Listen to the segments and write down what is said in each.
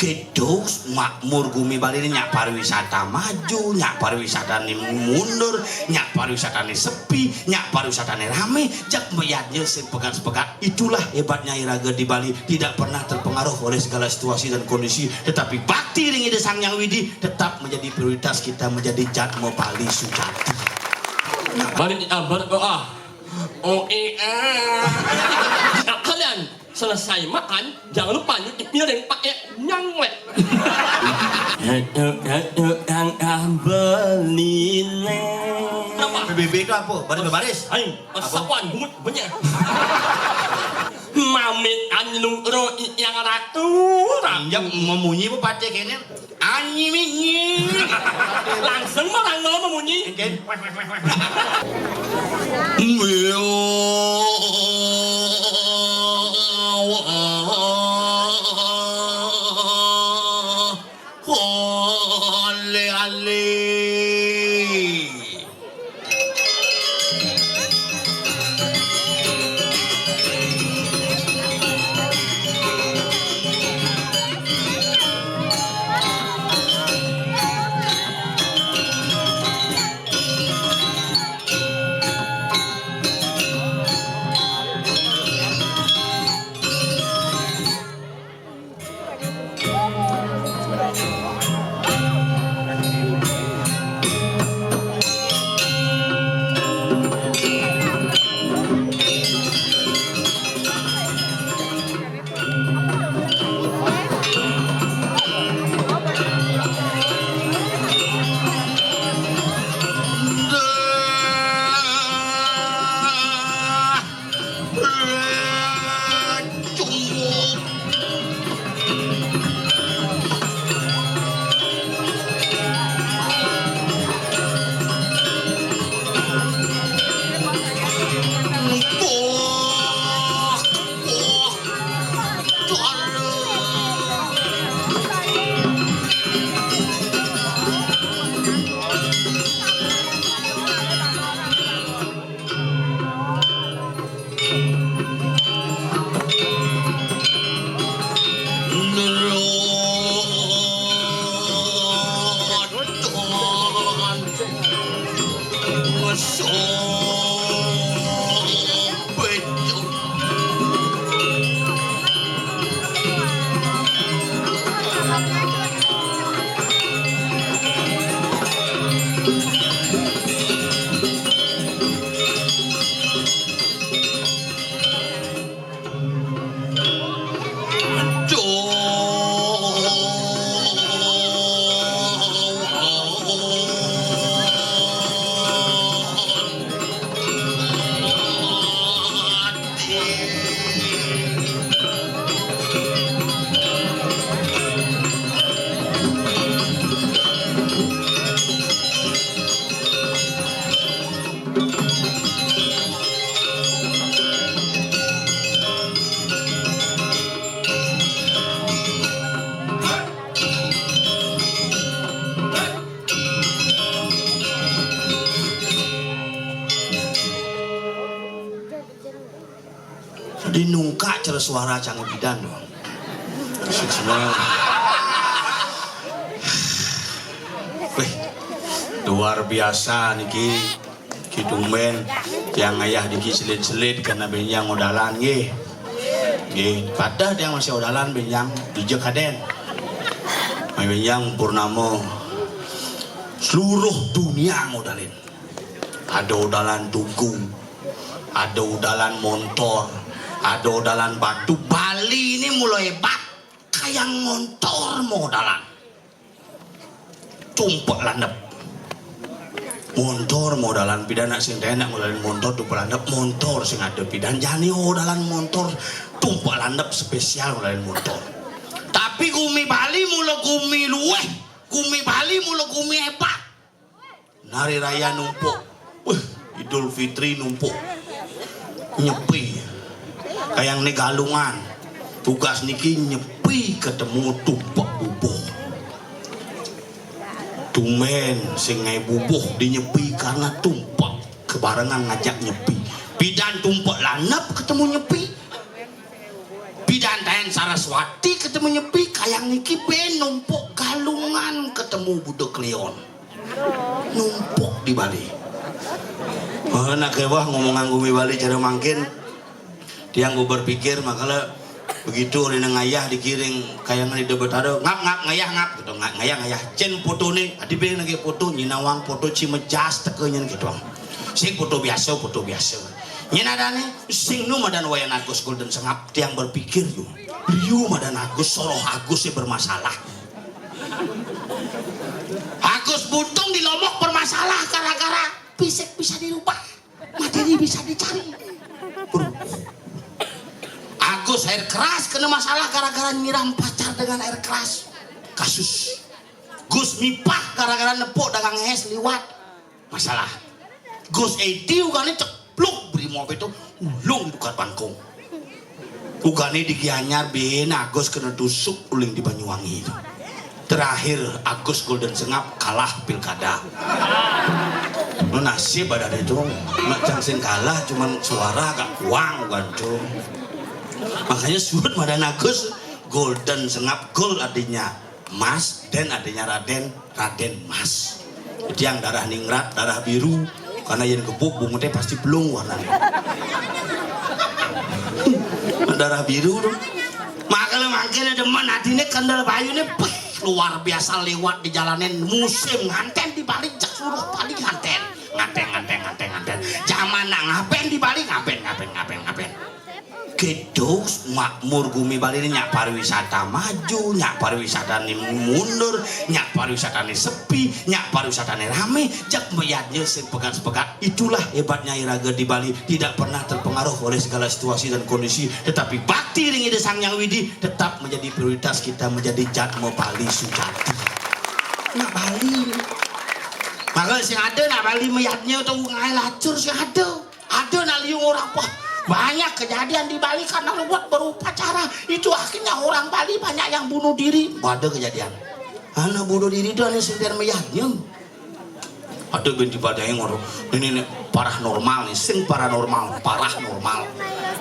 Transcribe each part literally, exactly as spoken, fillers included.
Dados makmur gumi Bali né nyak pariwisata maju, nyak pariwisatané mundur, nyak pariwisatané sepi, nyak pariwisatané ramé, jag mayadnya sing pegat-pegat. Itulah hebatnya iraga di Bali, tidak pernah terpengaruh oleh segala situasi dan kondisi, tetapi bakti ring Ida Sang Hyang Widhi tetap menjadi prioritas kita menjadi jadma Bali sujati. Bali, ah, ber-, ah. Oh, eh, ah. Nah, kalian selesai makan, jangan lupa nyuci piring pakai nyanglet. Aduh, aduh, kang ah belinya. Apa? P B B itu apa? Baris baris. Aing, apa? Sapuan bungut banyak. Mamit anjlung ro yang ratu. Injak memunyi apa pacé kéné? Anyi minyi. Langsung mah rangno memunyi. Oke. Ale ale. Dinungkak cara suara cang bidan doang. Sik semua. Wih, luar biasa niki. Ki tumben tiang ayah diki selit-selit karena benjang odalan nggih. Nggih, padah tiang masih odalan benjang dija kadén. Mai benjang purnama seluruh dunia ngodalin. Ada odalan tugu, ada odalan montor, ada odalan batu. Bali ini mula hebat, kayang montor modalan. Tumpek landep. Montor modalan pidan nak sing enak modalin montor tumpek landep montor sing ada pidan jani odalan montor tumpek landep spesial modalin montor. Tapi gumi Bali mula gumi luweh, gumi Bali mula gumi hebat. Nari raya numpuk. Wih, Idul Fitri numpuk. Nyepi. Kayang né Galungan. Tugas niki nyepi ketemu tumpek bubuh. Tumben sing ngaé bubuh dinyepi karena tumpek kebarengan ngajak nyepi. Pidan tumpek landep ketemu nyepi. Pidan taén Saraswati ketemu Nyepi, kayang niki ben numpuk Galungan ketemu Buda Kliwon. Numpuk di Bali. Oh, nak kewah ngomong gumi Bali cara mangkin. Tiang ku berpikir, makala begitu oleh ngayah dikiring kayangan di Betara, "Ngap, ngap, ngayah, ngap," gitu. "Ngayah, ngayah." Cen foto ni, adi be lagi foto, nyinawang foto Cimejas teka nyen gitu. Sing foto biasa, foto biasa. Nyen ada ni, sing nu madan Wayan Agus Golden Sengap, tiang berpikir ju. Liu madan Agus, soroh Agus sih bermasalah. Agus Buntung di Lombok bermasalah gara-gara fisik bisa dirubah. Materi bisa dicari. Agus air keras kena masalah gara-gara nyiram pacar dengan air keras. Kasus. Gus Mipah gara-gara nepuk dagang es liwat. Masalah. Gus Edi ugane cepluk brimob itu ulung di tukar bangkung. Ugane di Gianyar ben Agus kena tusuk uling di Banyuwangi itu. Terakhir Agus Golden Sengap kalah pilkada. Lo nasib ada itu. Nak cang sing kalah cuman suara agak kuang bukan tuh. Makanya surut madan Agus Golden Sengap, gol artinya Mas, Den artinya Raden, Raden Mas. Tiang darah ningrat, darah biru, karena yang gebuk bungut teh pasti belum warnanya. Darah biru tuh. Makanya mangkin demen hati ini kendal bayu ini, luar biasa lewat di jalanan musim nganten di Bali, cek seluruh Bali nganten. Nganten, nganten, nganten, nganten. Zaman nak ngapen di Bali, ngapen, ngapen, ngapen, ngapen. Kidus makmur gumi Bali ini nyak pariwisata maju, nyak pariwisata ni mundur, nyak pariwisata ni sepi, nyak pariwisata ni rame, jak meyadnya sepegat-sepegat. Itulah hebatnya iraga di Bali, tidak pernah terpengaruh oleh segala situasi dan kondisi, tetapi bakti ring Ida Sang Hyang Widi tetap menjadi prioritas kita menjadi jatma Bali sujati. Nak Bali. Maka sing ada nak Bali meyadnya tu ngai lacur sing ada. Ada nak liung orang, wah, banyak kejadian di Bali karena lewat berupacara. Itu akhirnya orang Bali banyak yang bunuh diri. Ada kejadian. Anak bunuh diri itu anak sing pian meyadnya. Ada binti pada yang ngoro. Ini nih parah normal nih, sing paranormal, parah normal.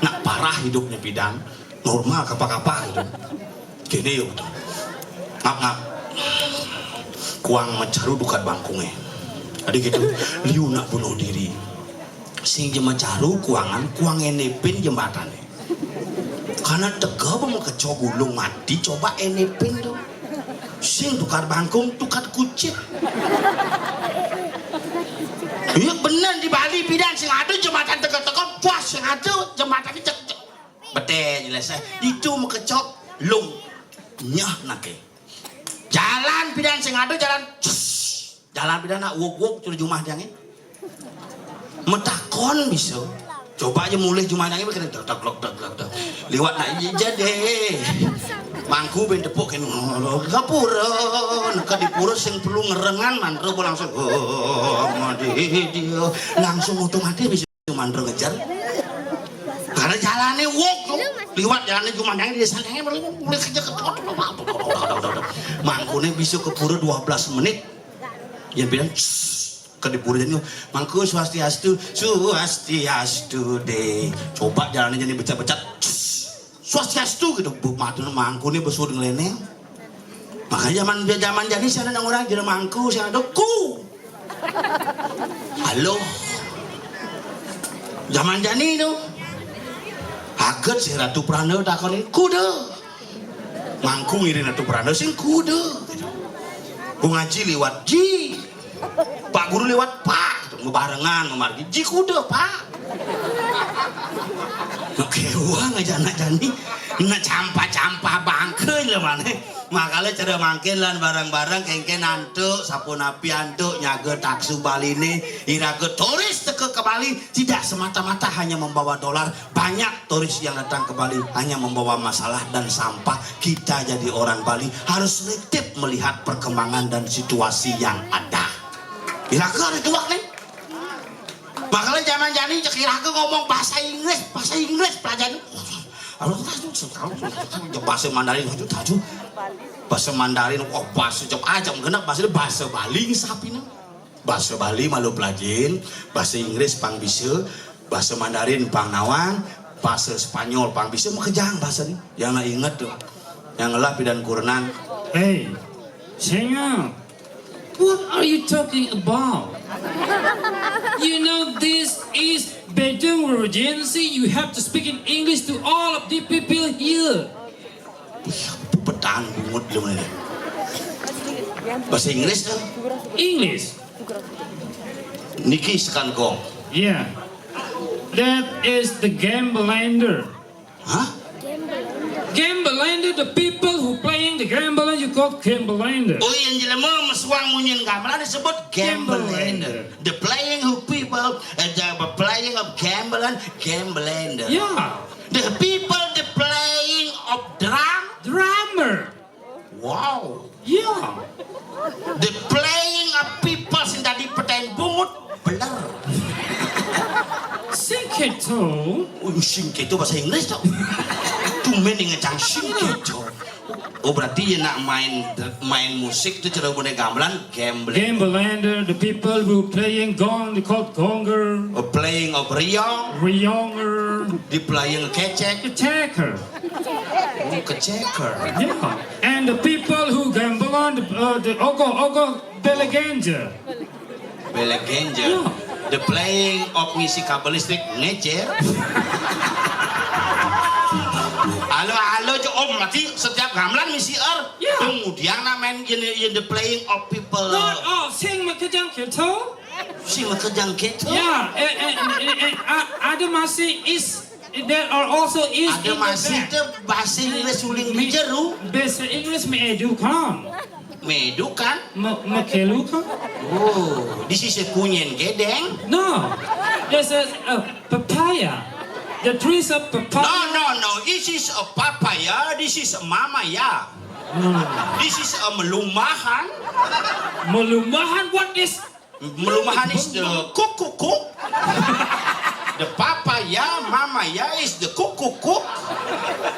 Nak parah hidupnya pidan, normal kapa-kapa gitu. Kene yuk tuh. Ngap, ngap. Kuang macaru dukat bangkunge. Adi gitu, liu nak bunuh diri. Sing jema caru kuangan, kuang enepin jembatane. Karena tega ba makecok gulung mati, coba enepin tuh. Sing tukar bangkung, tukar kucit. Iya bener di Bali pidan sing ada jembatan tega-tega, puas sing ada jembatan cek, cek. Betul jelas eh. Itu makecok lung nyah nake. Jalan pidan sing ada jalan. Cus. Jalan pidan nak wok-wok curi jumah tiangin. Metakon bisa. Coba aja mulih jumah tiangin kena deg deg deg deg deg. Liwat nak iya jadi. Mangku ben tepuk kena gapura. Neka di pura sing perlu ngerengan mantra langsung. Oh, mati dia. Langsung otomatis bisa mantra ngejar. Karena jalannya wok tuh. Liwat jalannya cuma yang di sana yang mulai kerja ke mangkune bisa ke pura dua belas menit. Yang bilang ke di pura jadi mangku swastiastu, swastiastu deh. Coba jalannya jadi becak-becak, swastiastu gitu. Bu mati mangkune besur ngeleneng. Makanya zaman zaman jadi sana orang jadi mangku saya ada ku. Halo. Zaman jani tu. Aget si Ratu Prana takonin kuda. Mangku ngiring Ratu Prana sing kuda. Ku ngaji liwat ji. Pak guru liwat pak. Ngebarengan memargi ji kuda pak. Oke, uang aja anak jani. Nak campa-campa bangke le mana. Makanya cara mangkin lan bareng-bareng kengken antuk, sapunapi antuk nyaga taksu Bali ni, iraga turis teka ke Bali tidak semata-mata hanya membawa dolar, banyak turis yang datang ke Bali hanya membawa masalah dan sampah. Kita jadi orang Bali harus selektif melihat perkembangan dan situasi yang ada. Iraga ada juak ni. Makanya zaman jani cek iraga ngomong bahasa Inggris, bahasa Inggris pelajaran. Bahasa Mandarin itu tahu. Bahasa Mandarin, wah bahasa jam aja genap bahasa bahasa Bali sapi na. Bahasa Bali malu pelajin, bahasa Inggris pang bisa, bahasa Mandarin pang nawang, Bahasa Spanyol, pang bisa makejang bahasa ni. Yang nak ingat tu. Yang ngelah pidan kurenan. Hey, Senga, what are you talking about? You know this is Beijing Regency. You have to speak in English to all of the people here. Petan bungut lu ni. Bahasa Inggris tu. English. Niki sekan gong. Yeah. That is the gamblander. Hah? Gamblander, the people who playing the gambler, you call gamblander. Oh, yang jelema mesuang munyin gamelan disebut gamblander. Gamblander. The playing of people, uh, the playing of gambling, gamblander. Yeah. The people, the playing of drum. Drummer. Wow. Yeah. The playing of people sing dadi petain bungut, beler. Sing keto. Oh, sing keto bahasa Inggris tu. Tumen ngejang sing keto. Oh, berarti ya nak main main musik tu cara punya gamelan, gambling. Gamblander, the people who playing gong, they called gonger. Oh, playing of riong. Rionger. The playing kecek. Attacker. Oh, keceker. Yeah. And the people who gamble on the, uh, the ogoh-ogoh belegenja. Belegenja. Yeah. The playing of ngisi kabel listrik ngejer. Halo, halo, jo, oh, berarti setiap gamelan misi er. Yeah. Kemudian namain in, in the playing of people. Not all. Sing makejang keto. Sing makejang keto. Yeah, eh, eh, eh, eh, a- ada masih is, there are also is. Ada in the masih back. Te bahasa Inggris uling di jeru. Bahasa Inggris meedukan. Meedukan? Me- mekelukan? Oh, this is a kunyen gedeng. No, this is a papaya. The trees of papaya. No, no, no. This is a papaya. This is a mamaya. Hmm. This is a melumahan. Melumahan, what is Melumahan is the kukukuk. The papaya, mamaya is the kukukuk.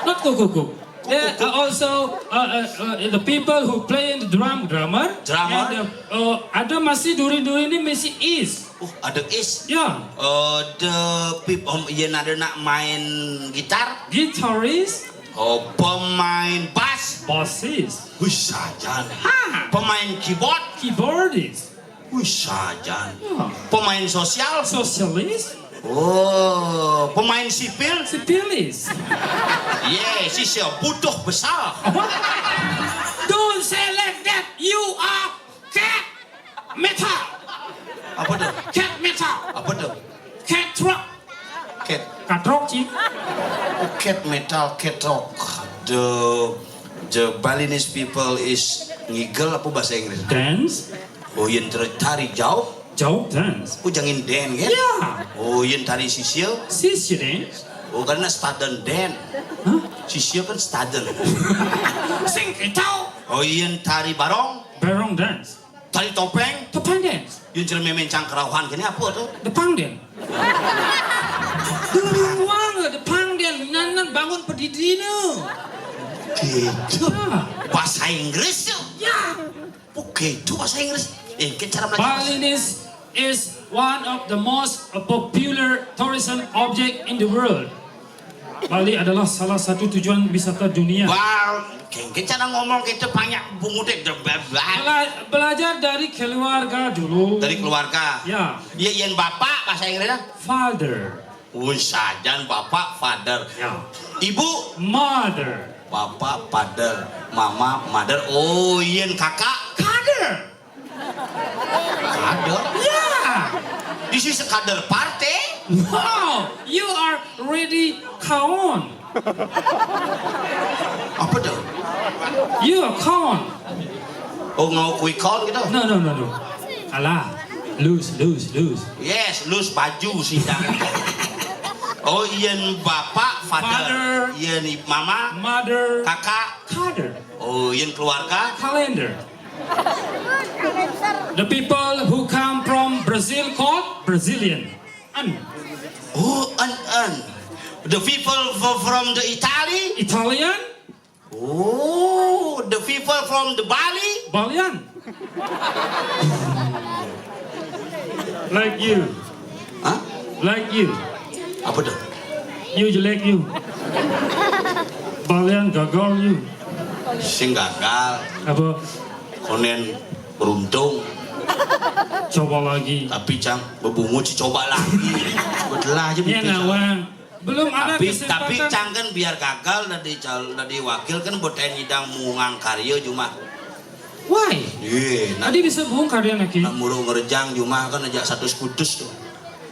Not kukukuk. There are also uh, uh, uh, the people who play in the drum, drummer. Drummer. And, uh, uh, ada masih duri-duri ini masih is. Uh, ada is. Yeah. Uh, the people, um, yang ada nak main gitar. Guitarist. Oh, pemain bass. Bassist. Wih, sajan. Ha. Pemain keyboard. Keyboardist. Wih, sajan. Ya. Pemain sosial. Sosialis. Oh, pemain sipil. Sipilis. Yes, sisya butuh besar. Apa? Don't say like that. You are cat metal. Apa tu? Cat metal. Apa tu? Cat truck. Cat. Katrok, cik. Cat metal, cat rock. The the Balinese people is ngigel apa bahasa Inggris? Dance. Oh, yang ter- tari jauh. Jauh dance. Oh, jangan den kan? Ya. Oh, yang tari sisya. Sisya dance. Oh, karena staden den. Hah? Sisya kan staden. Sing kacau. Oh, yang tari barong. Barong dance. Tari topeng. Topeng dance. Yang cermin mencang kerauhan gini apa tu? Depang dance. Dulu uang depang dance. Nan nan bangun pedidina. Gitu. Ah. Bahasa Inggris tu. Ya. Oke, itu bahasa Inggris. Eh, ke cara belajar bahasa Inggris. Balinese is one of the most popular tourism object in the world. Bali adalah salah satu tujuan wisata dunia. Wah, ke, ke cara ngomong kita banyak bungut deh. Bela- belajar dari keluarga dulu. Dari keluarga. Ya. Ya, yang bapak bahasa Inggrisnya? Father. Wih, sajan bapak father. Ya. Ibu? Mother. Bapak father, mama mother. Oh, yen kakak? Kader. Kader? Ya. This is a kader party? Wow, you are really kaon. Apa tu? You are kaon. Oh, ngau kui kaon gitu? No, no, no, no. Alah, lose, lose, lose. Yes, lose baju sidang. Oh, yen bapak father, father, yen mama, mother, kakak, kader. Oh, yen keluarga, calendar. The people who come from Brazil called Brazilian. An. Oh, an an. The people f- from the Italy. Italian. Oh, the people from the Bali. Balian. Like you. Hah? Like you. Apa tu? You jelek, you. Balian gagal, you. Sing gagal. Apa? Konen beruntung. Coba lagi. Tapi cang bebungut sih, coba lagi. Betul aja. Ya, begitu, Cang. Nawang. Belum ada. Tapi, kesempatan. Tapi cang kan biar gagal dari cal-, dari wakil kan boten nyidang mungang karya cuma. Why? Iya, nah. Tadi bisa bungkar ya, Naki? Nak muru ngerejang cuma kan aja satu skutus tuh.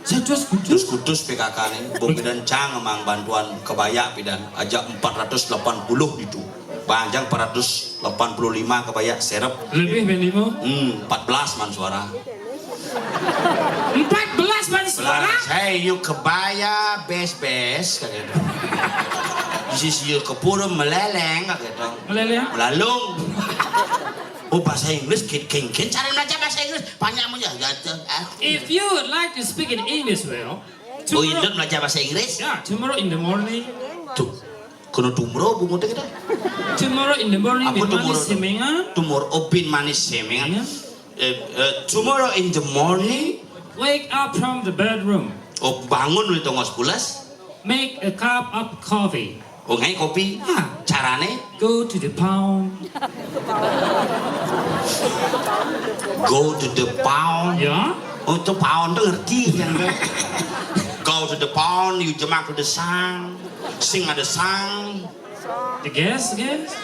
Satu skutus? Satu skutus P K K nih. Bung Bidan cang emang bantuan kebaya pidan aja empat ratus delapan puluh itu. Banjang empat ratus delapan puluh lima kebaya serep. Lebih belimu? Hmm, empat belas man suara. Empat belas man suara? Belas. Hey, you kebaya bes-bes, kata dia. This is you kepuru meleleng, kata dia. Meleleng? Melalung. Oh, bahasa Inggris, kin, kin, kin, cara belajar bahasa Inggris. Banyak punya, ya, ya, ah. If you would like to speak in English well, oh, tomorrow, Indon belajar bahasa Inggris? Yeah, tomorrow in the morning. Tuh, kena tumro, bungut kita. Tomorrow in the morning, apa bin manis tomorrow? Semengan. Tomorrow, oh, bin manis semengan. Yeah. Eh, eh, tomorrow in the morning. Wake up from the bedroom. Oh, bangun dari tongos pulas. Make a cup of coffee. Oh, ngai kopi. Ah. Carane? Go to the pound. Go to the pound. Ya. Oh, itu pound tuh ngerti kan? Go to the pound, you jemak to the sang. Sing ada sang. The gas, gas.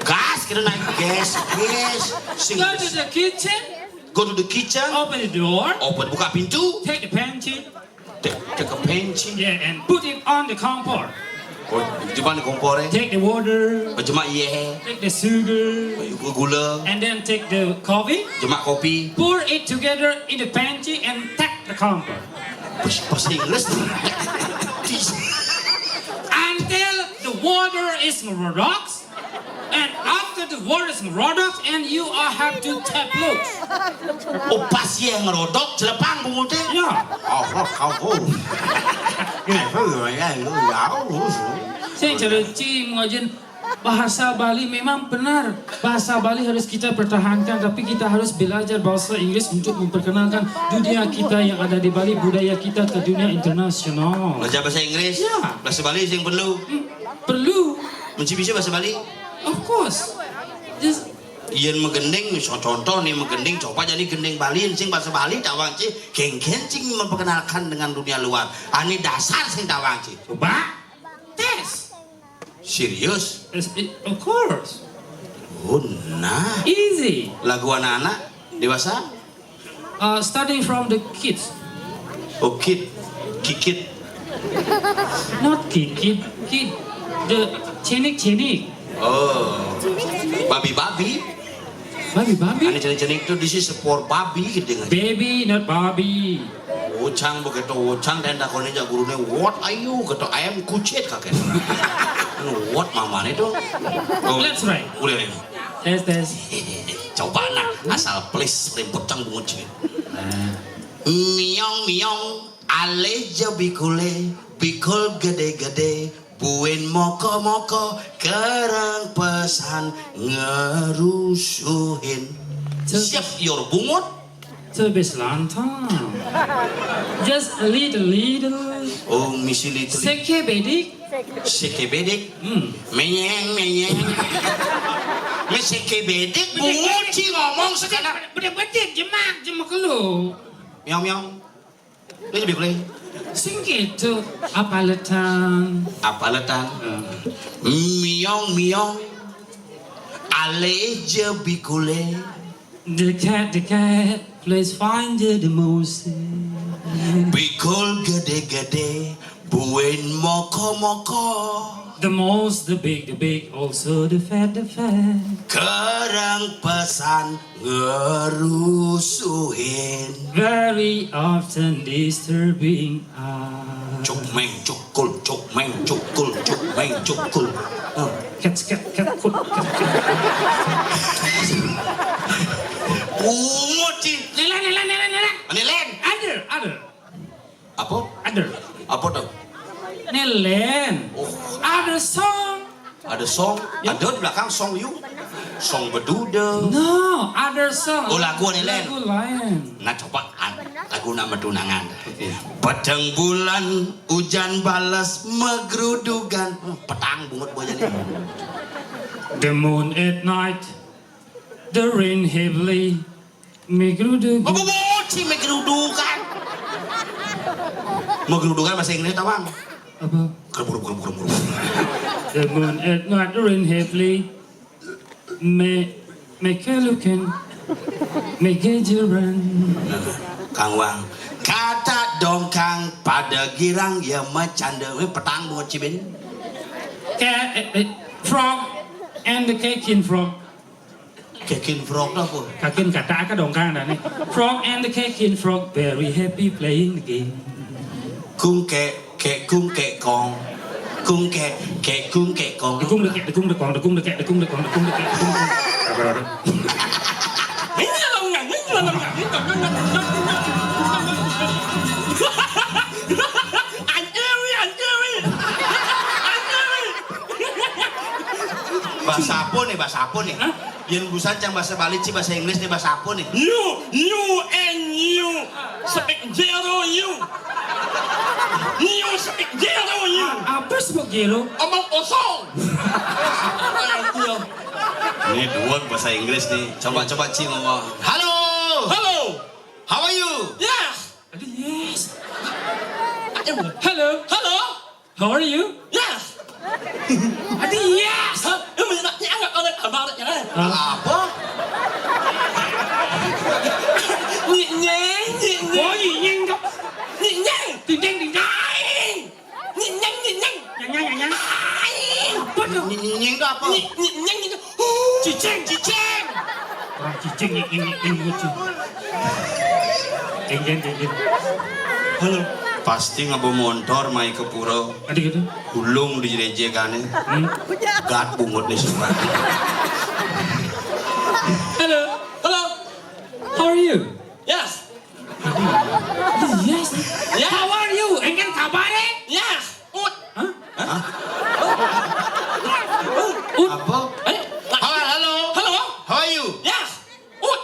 Gas, kita naik gas, gas. Sing. Go to the kitchen. Go to the kitchen. Open the door. Open, buka pintu. Take the pantry. Take, take a pantry. Yeah, and put it on the kompor. Oh, jemak kompor, eh? Take the water. Oh, jemak, iya. Take the sugar. Oh, gula. And then take the coffee. Jemak kopi. Pour it together in the pantry and take the kompor. Pas, pas Inggris. Until the water is rocks. And after the water is rocks, and you are have to tap loose. Oh, pas ye ngerodok, celepang bunguté. Ya. Oh, oh, oh, oh. Saya cara cing ngajin bahasa Bali memang benar. Bahasa Bali harus kita pertahankan, tapi kita harus belajar bahasa Inggris untuk memperkenalkan dunia kita yang ada di Bali, budaya kita ke dunia internasional. Belajar bahasa Inggris? Ya. Bahasa Bali yang perlu. Hmm, perlu. Mesti bisa bahasa Bali? Of course. Just Yen megending, so contoh nih megending, coba jadi gending Bali, sing bahasa Bali tawang ci, geng-geng cing memperkenalkan dengan dunia luar. Ani dasar sing tawang ci. Coba. Tes. Serius? Yes, it, of course. Oh, nah. Easy. Lagu anak-anak, dewasa? Uh, starting from the kids. Oh, kid. Kikit. Not kikit, kid. The cenik-cenik. Oh. Babi-babi. Babi-babi? Ani cenik-cenik tuh, this is for babi gitu dengan. Baby, not Bobby. Wocang begitu, wocang dan takonnya jak gurunya, "What are you?" Kata, "I am kucit," kakek. Anu, "What mamane tuh?" Oh, that's right. Udah ini. Tes, tes. Coba nah, asal please, rempet cang bungut sini. Nah. Miong, miong, ale je bikule, bikul gede-gede, buin moko-moko, kerang pesan ngerusuhin. Siap your bungut. Tebes lantang. Just a little, little. Oh, misi little. Seke bedik. Seke bedik. Hmm. Menyeng, menyeng. Meseke bedik, bungut ci ngomong sekarang. Bedik-bedik, jemak, jemak lu. Miong, miong. Ini lebih boleh. Sing gitu, apaletan. Apaletan. Hmm. Miong, miong. Ale je bikule. The cat, the cat, please find the, the mouse. Bikul gede-gede, buin moko-moko. The mouse, the big, the big, also the fat, the fat. Kerang pesan ngerusuhin. Very often disturbing us. Cuk meng cukul, cuk meng cukul, cuk meng cukul. Oh. Ket, ket, ket, kut, ket, ket. Bungut, Ci. Nelen, nelen, nelen, nelen. Nelen. Ada, ada. Apa? Ada. Apa tuh? Nelen. Oh. Ada song. Ada song. Ya. Ada di belakang song you. Song beduda. No, ada song. Oh, lagu Nelen. Lagu lain. Nah, coba. An-, Guna metunangan. Oke. Peteng bulan, ujan bales, megrudugan. Hmm, petang bungut boyane. The moon at night, the rain heavily, megrudugan. Apa boci megrudugan? Megrudugan bahasa Inggris tawang. Apa? Kerburu, kerburu, kerburu. The moon at night, the rain heavily, me, mekeluken, megejeran. Kang Wang, kata dongkang pada girang ya macanda. Weh, petang bungut cibin. Cat, eh, eh, frog and the kicking frog. Kicking frog tu apa? Kakin kata aka dongkang dah ni. Frog and the kicking frog very happy playing the game. Kung kek, kek kung kek kong. Kung kek, kek kung kek kong. Dekung dekek, dekung dekong, dekung dekek, dekung dekong, dekung dekek, dekung dekong. Ini lah nyanyi, ini lah nyanyi. Anjir, anjir. Anjir. Bahasa apa nih, bahasa apa nih? Hah? Yen busan cang bahasa Bali, ci bahasa Inggris nih, bahasa apa nih? You, you and you. Speak zero you. You speak zero you. Apa speak zero? Omong kosong. Iya. Ini dua bahasa Inggris nih. Coba, coba, ci ngomong. Halo. Hello. How are you? Yes. Aduh, yes. Hello. Hello. How are you? Yes. Aduh, yes. Hah? Lu minta nyanyi nggak kalau kabar ya? Apa? Nyinyeng, nyinyeng. Oh, nyinyeng kok. Nyinyeng. Dinding, dinding. Aing. Nyinyeng, nyinyeng. Nyinyeng, nyinyeng. Aing. Apa tuh? Nyinyeng itu apa? Nyi-, nyinyeng itu. Cicing, cicing. Orang cicing, nyinyeng, nyinyeng, nyinyeng. Cicing, cicing. Halo. Pasti ngabo montor mai ke pura. Ada gitu. Hulung di jerejegane. Hmm? Gat bungut nih semua. Hello. Hello. How are you? Yes. Yes. Yes. How are you? Engken kabar eh? Yes. Ut. Hah? Hah? Ut. Apa? Eh? Halo, halo. Halo. How are you? Yes. Ut.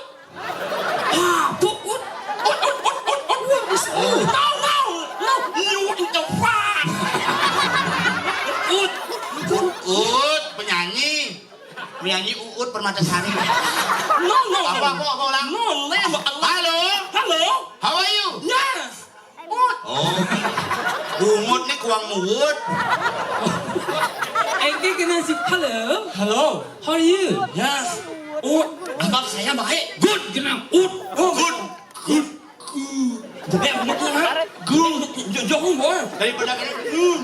Ah, bu, ut. Ut, ut, ut, ut, ut. What is ut? No, no, no. You in the front. Ut. Ut, penyanyi. Penyanyi Uut Permatasari. No, no, no. Apa, apa, apa, ulang? No, no, no. Halo? Halo? How are you? Yes. Ut. Oh. Bungut nih kuang muut. Engke kena si, halo? Halo. How are you? Yes. Ut. Kabar saya baik. Good, kena ut. Oh, good. Good. Jadi aku mau tuh, ha? Good. Yo, yo, aku mau. Daripada kena good.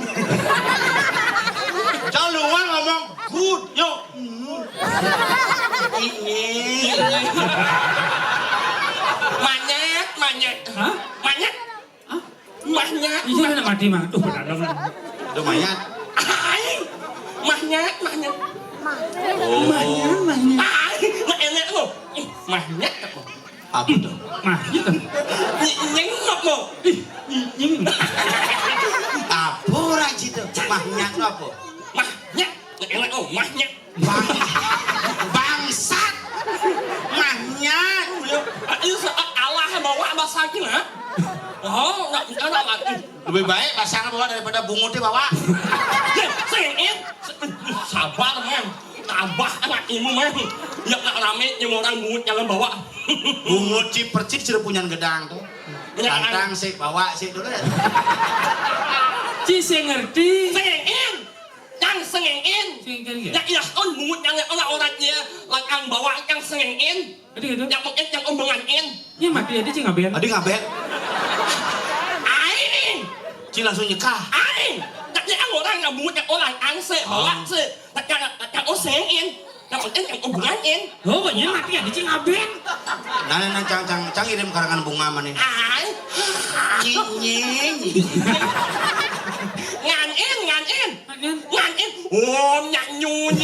Jangan lupa ngomong good. Yo. Ini. Manyet, manyet. Hah? Manyet. Hah? Manyet. Iya, anak mati mah. Tuh, benar dong. Itu mayat. Aing. Manyet, manyet. Oh. Manyet, manyet. Aing, nah enak lo. Ih, manyet. Apa tuh? Mah, gitu. Ny-, nyengok mau. Ih, ny-, nyeng. Apa orang situ? Mahnya apa? Mahnya. Enak, oh, mahnya. Bang-, bangsat. Mahnya. Ya, ini saat Allah bawa bahasa gila. Oh, nggak, nggak, nggak. Lebih baik pasang bawa daripada bungutnya bawa. Sengit. Sabar, man. Abah anak ibu, man. Ya, nggak rame, yang orang bungut jangan bawa. Bungut ci percis sudah punya gedang tuh. Tantang sih, bawa sih dulu ya. Ci sing ngerti. Sengin. Yang sengin. Sengin ya? Ya, iya, kan bungut yang orang-orang dia, lakang bawa yang sengin. Tadi gitu. Yang mungkin yang umbenganin. Iya, mati aja, Cing, ngaben. Tadi ngaben. Aing. Ci langsung nyekah. Aing. Tapi yang orang nggak bungut yang orang angse, bawa sih. Lakang, lakang usengin. Yang penting yang hubunganin. Oh, banyak mati ya, cing aben. Nah, nah, nah, cang, cang, cang ngirim karangan bunga mana nih? Ay. Nyinying. Nganin, nganin. Nganin. Nganin. Oh, nyanyun.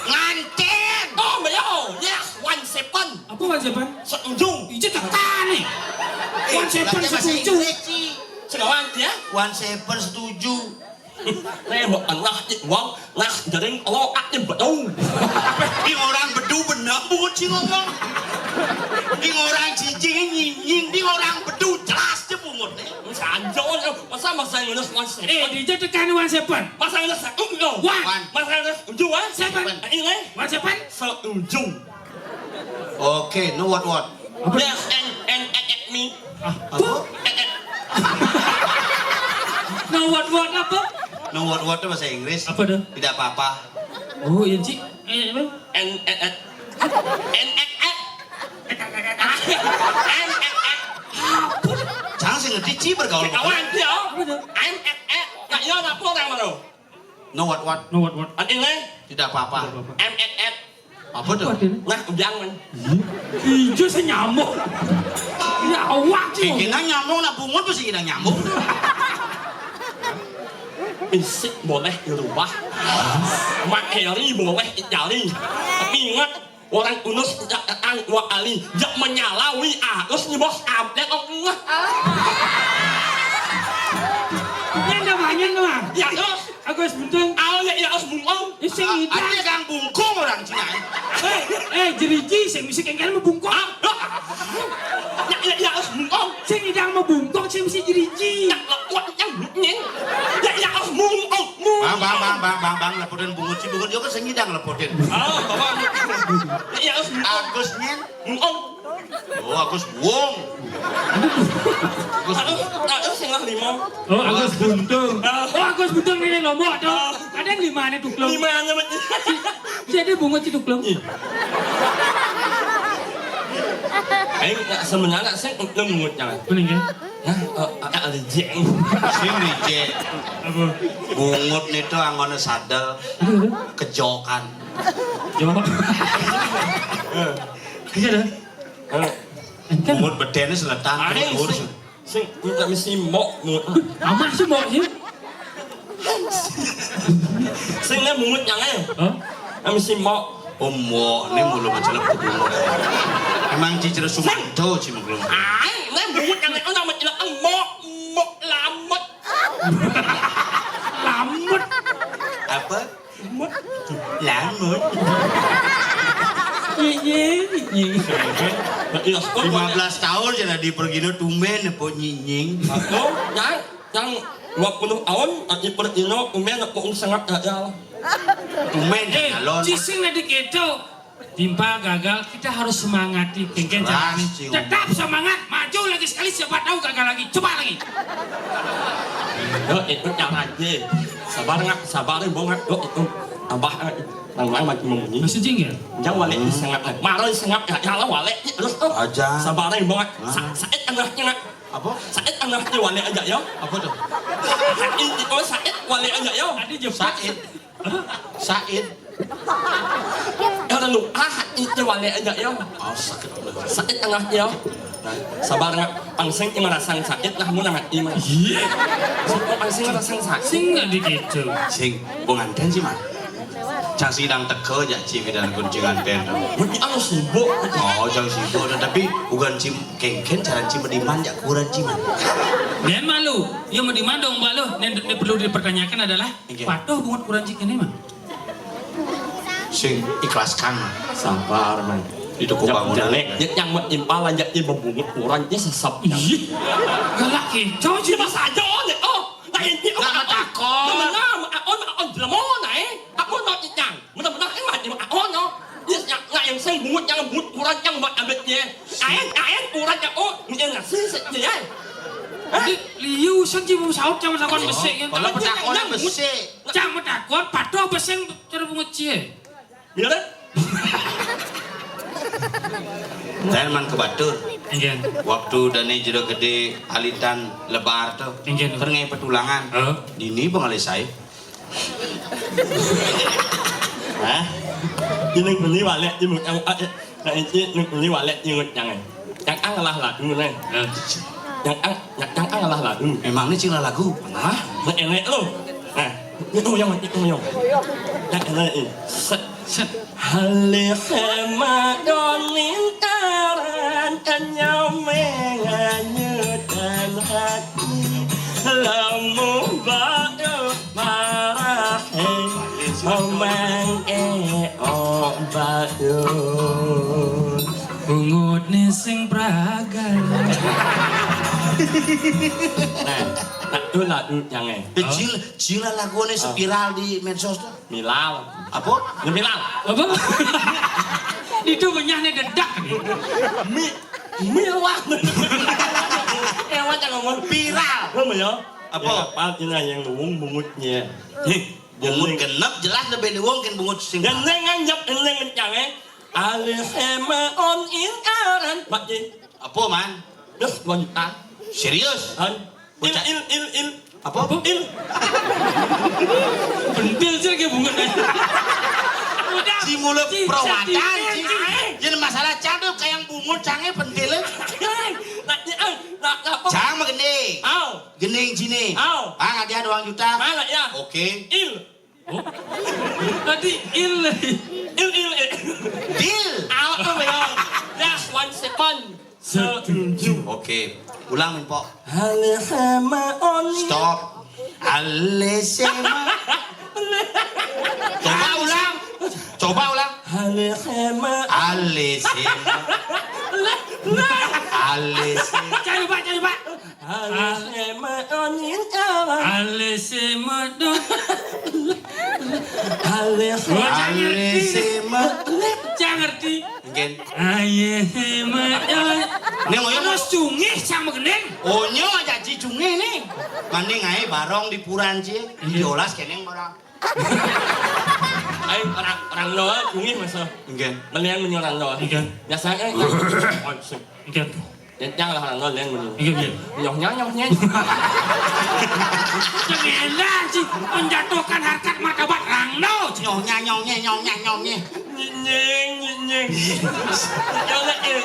Nganten. Oh, beliau. Yes, one seven. Apa one seven? Setuju. Ije tekan nih. One seven setuju. Sekarang ya. One seven setuju. Nih, buat Allah, nih, uang, nah, jaring, lo, ah, nih, betul. Ini orang bedu benar, bungut sih ngomong. Ding orang cincin nyinying, ding orang bedu jelas aja bungut nih. Sanjo, masa masa ngurus one seven? Eh, dia tekan one seven. Masa ngurus satu no. One. One. Masa ngurus tujuh one. Seven. Ini one seven. Setuju. Oke, no what what. Yes, and and and, and me. Ah, apa? Eh, eh. No what what apa? No what what itu bahasa Inggris. Apa tuh? Tidak apa-apa. Oh, iya, Ci. Eh, apa? And and and and and and and and and. Jangan sih ngerti Ci bergaul. Kawan dia. Apa tuh? And and and. Nak yo nak orang baru. No what what. No what what. An ini. Tidak apa-apa. Tidak apa-apa. And and and. Apa tuh? Apa tuh? Nah, ujang man. Ijo sing nyambung. Ya awak tuh. Kena nyambung nak bungut pasti kena nyambung. Isik boleh dirubah. Materi boleh dicari. Tapi ingat, orang unus jak datang dua kali. Jak menyalawi arus nih bos, update oh ngeh. Ini ada banyak tuh, Bang. Ya terus. Agus Buntung. Ayo ya, ya Agus Buntung. Eh, sing idang. Ada gang bungkung orang Cina. Eh, eh, jeriji sing mesti kengkang mau bungkung. Ah, ya, ya, ya Agus Buntung. Sing idang mau bungkung, sing mesti jeriji. Ya, kuat yang nying. Ya, ya Agus Buntung. Bang, bang, bang, bang, bang, bang, lepotin bungut sih, bungut juga sing idang lepotin. Ah, bapak. Ya, ya Agus Buntung. Agus nyen. Buntung. Oh, Agus Wong. Agus, Agus sing lah lima. Oh, Agus Buntung. Ah. Oh, Agus Buntung ini Lombok tuh. Ah. Ada yang lima nih tuklung. Lima aja, Mat. Jadi bungut si tuklung. Iya. Aing nak sebenarnya saya tuklung bungut jangan. Kuning ya? Nah, eh, ada jeng. Sing reject. Apa? Bungut nih tuh anggone sadel. Aduh, aduh. Kejokan. Coba. Iya dah. Eh, Enten. Bungut bedene seletan. Aing terus. Sing, sing minta misi mbok, mbok. Aman sih mbok sih. Sing ne bungut yang eh. Hah? Misi mbok. Oh, mbok, ini mulu macelep ke bungut. Emang cicil sumanto sih mbok. Aing ne bungut yang eh, nama celep mbok, mbok lamut. Lamut. Apa? Lamut. Iya, iya, iya. Lima belas tahun jadi pergi no tumben apa nyinying. Aku yang yang dua puluh tahun, tapi pergi no tumben aku sangat gagal. Tumben. Eh, alon. Cising na dikit. Timpa gagal, kita harus semangati kengken. Tetap semangat, maju lagi sekali, siapa tahu gagal lagi. Coba lagi. Yo, itu cara aja. Sabar nggak? Sabar, Bang. Yo, itu tambah, eh, tambah makin memunyi. Masih jing ya? Jangan wale di sengap, eh. Marah di sengap, ya, ya Allah, wale. Terus, oh. Aja. Sabar, Bang. Sa-, saat tengahnya, nggak? Apa? Saat tengahnya wale aja, ya. Apa tuh? Saat, oh, saat wale aja, ya. Tadi jemput. Saat. Said. Kalau lu ah itu wale aja yo. Oh, sakit. Sakit tengah yo. Sabar nggak? Pangsing yang merasa sakit lah mau nangis mah. Iya. Pangsing merasa sakit. Sing nggak dikit. Sing, bunganten sih mah. Cang sidang teko aja cik dan kuncingan pen. Mungkin anu sibuk. Oh, cang sibuk, tapi bukan cim kengken cara cim diman ya kurang cim. Dia malu. Ya mau dimandong malu. Yang perlu dipertanyakan adalah Inggih. Patuh bungut kurang cik ini mah. Sing ikhlaskan. Sabar, man. Itu ku bangunan. Jelek, ya, yang mau impal aja, ya, bungut kurang, ya, sesep. Ih, galak kicau sih. Mas aja, oh, oh. Nah, ini, oh, nggak oh, matakon. Nah, nah, oh, oh, jelema, nah, eh. Aku mau cicang. Bener-bener, eh, mah, oh, no. Ya, ya, nah, yang saya bungut, yang bungut kurang, yang buat abetnya. Aen, aen, kurang, ya, oh, ini nasi, ya. Hah? Jadi, liu, sang, cuma saut, cuma takon besi, kan? Kalau petakon besi. Cang matakon, patuh apa sing cara bungut cie? Iya, kan? Dan man ke batur. Inggih. Waktu dani jero gede alitan lebar tuh. Inggih. Pernah petulangan. Heeh. Dini pengalih saya. Hah? Ini beli balik di muka. Nah, ini ini beli balik di muka. Yang ang lah lagu nih. Heeh. Yang ang, yang, yang ang lah lagu. Emang ini cila lagu? Hah? Ini enak lo. Nah, ini uyang, ini uyang. Yang enak ini. Set, set. Halih madonin taran kenyame nganyutan hati. Lamu bado marahe omang e obadus. Bungut nih sing pragal. Nah, nah, tuh lah, tuh, yang eh. Eh, Cil, Cil lah lagu nih, ah, viral di medsos tuh. Milal. Apa? Ya, milal. Apa? Itu benyahnya dedak. Mi, milah. Eh, wajah ngomong viral. Apa ya? Apa? Ya, apa artinya yang ngomong bungutnya? Hih, bungut genep jelas lebih luwung kan bungut sing. Dan neng nganjep, neng ngencang, eh. Alih ema on in aran. Mak, Ji. Apa, Man? Terus, dua juta. Serius? Han. Il, bocah il, il, il. Apa? Il. Pentil sih kayak bungut. Udah. Ci mula perawatan, Ci. Ci. Yen masalah cang tuh kayak bungut, cangnya pentil. Nah, nah, nah, apa? Cang mah gending. Au. Gending cine. Au. Ah, nggak dia dua juta. Mana ya? Oke. Il. Oh. Tadi il. Il, il, il. Deal. Awak tuh, ya. Ya, one second. Setuju. Oke. Ulang, Min Pok. Hale sama Oni. Stop. Hale sama. Coba ulang. Coba ulang. Hale sama. Hale sama. Hale sama. Coba, coba. Alih ema onin awan. Alih sema dot. Alih. Oh, jangan ngerti. Alih sema. Jangan ngerti. Mungkin. Aye sema dot. Nih, ngoyo. Terus cungih sang begendeng. Onyo aja ci cungih nih. Mending ae barong di puran ci. Iya. Jolas keneng barong. Ayo, orang, orang Jawa, cungih masa. Mungkin. Mendingan menyo orang Jawa. Mungkin. Biasanya, ya, konsep. Mungkin. Nyang lah, nggak, nggak, nggak. Iya, iya. Nyohnya, nyohnya. Jangan sih, menjatuhkan harkat martabat rangno. Nyohnya, nyohnya, nyohnya, nyohnya. Nyinying, nyinying. Iya, iya, iya.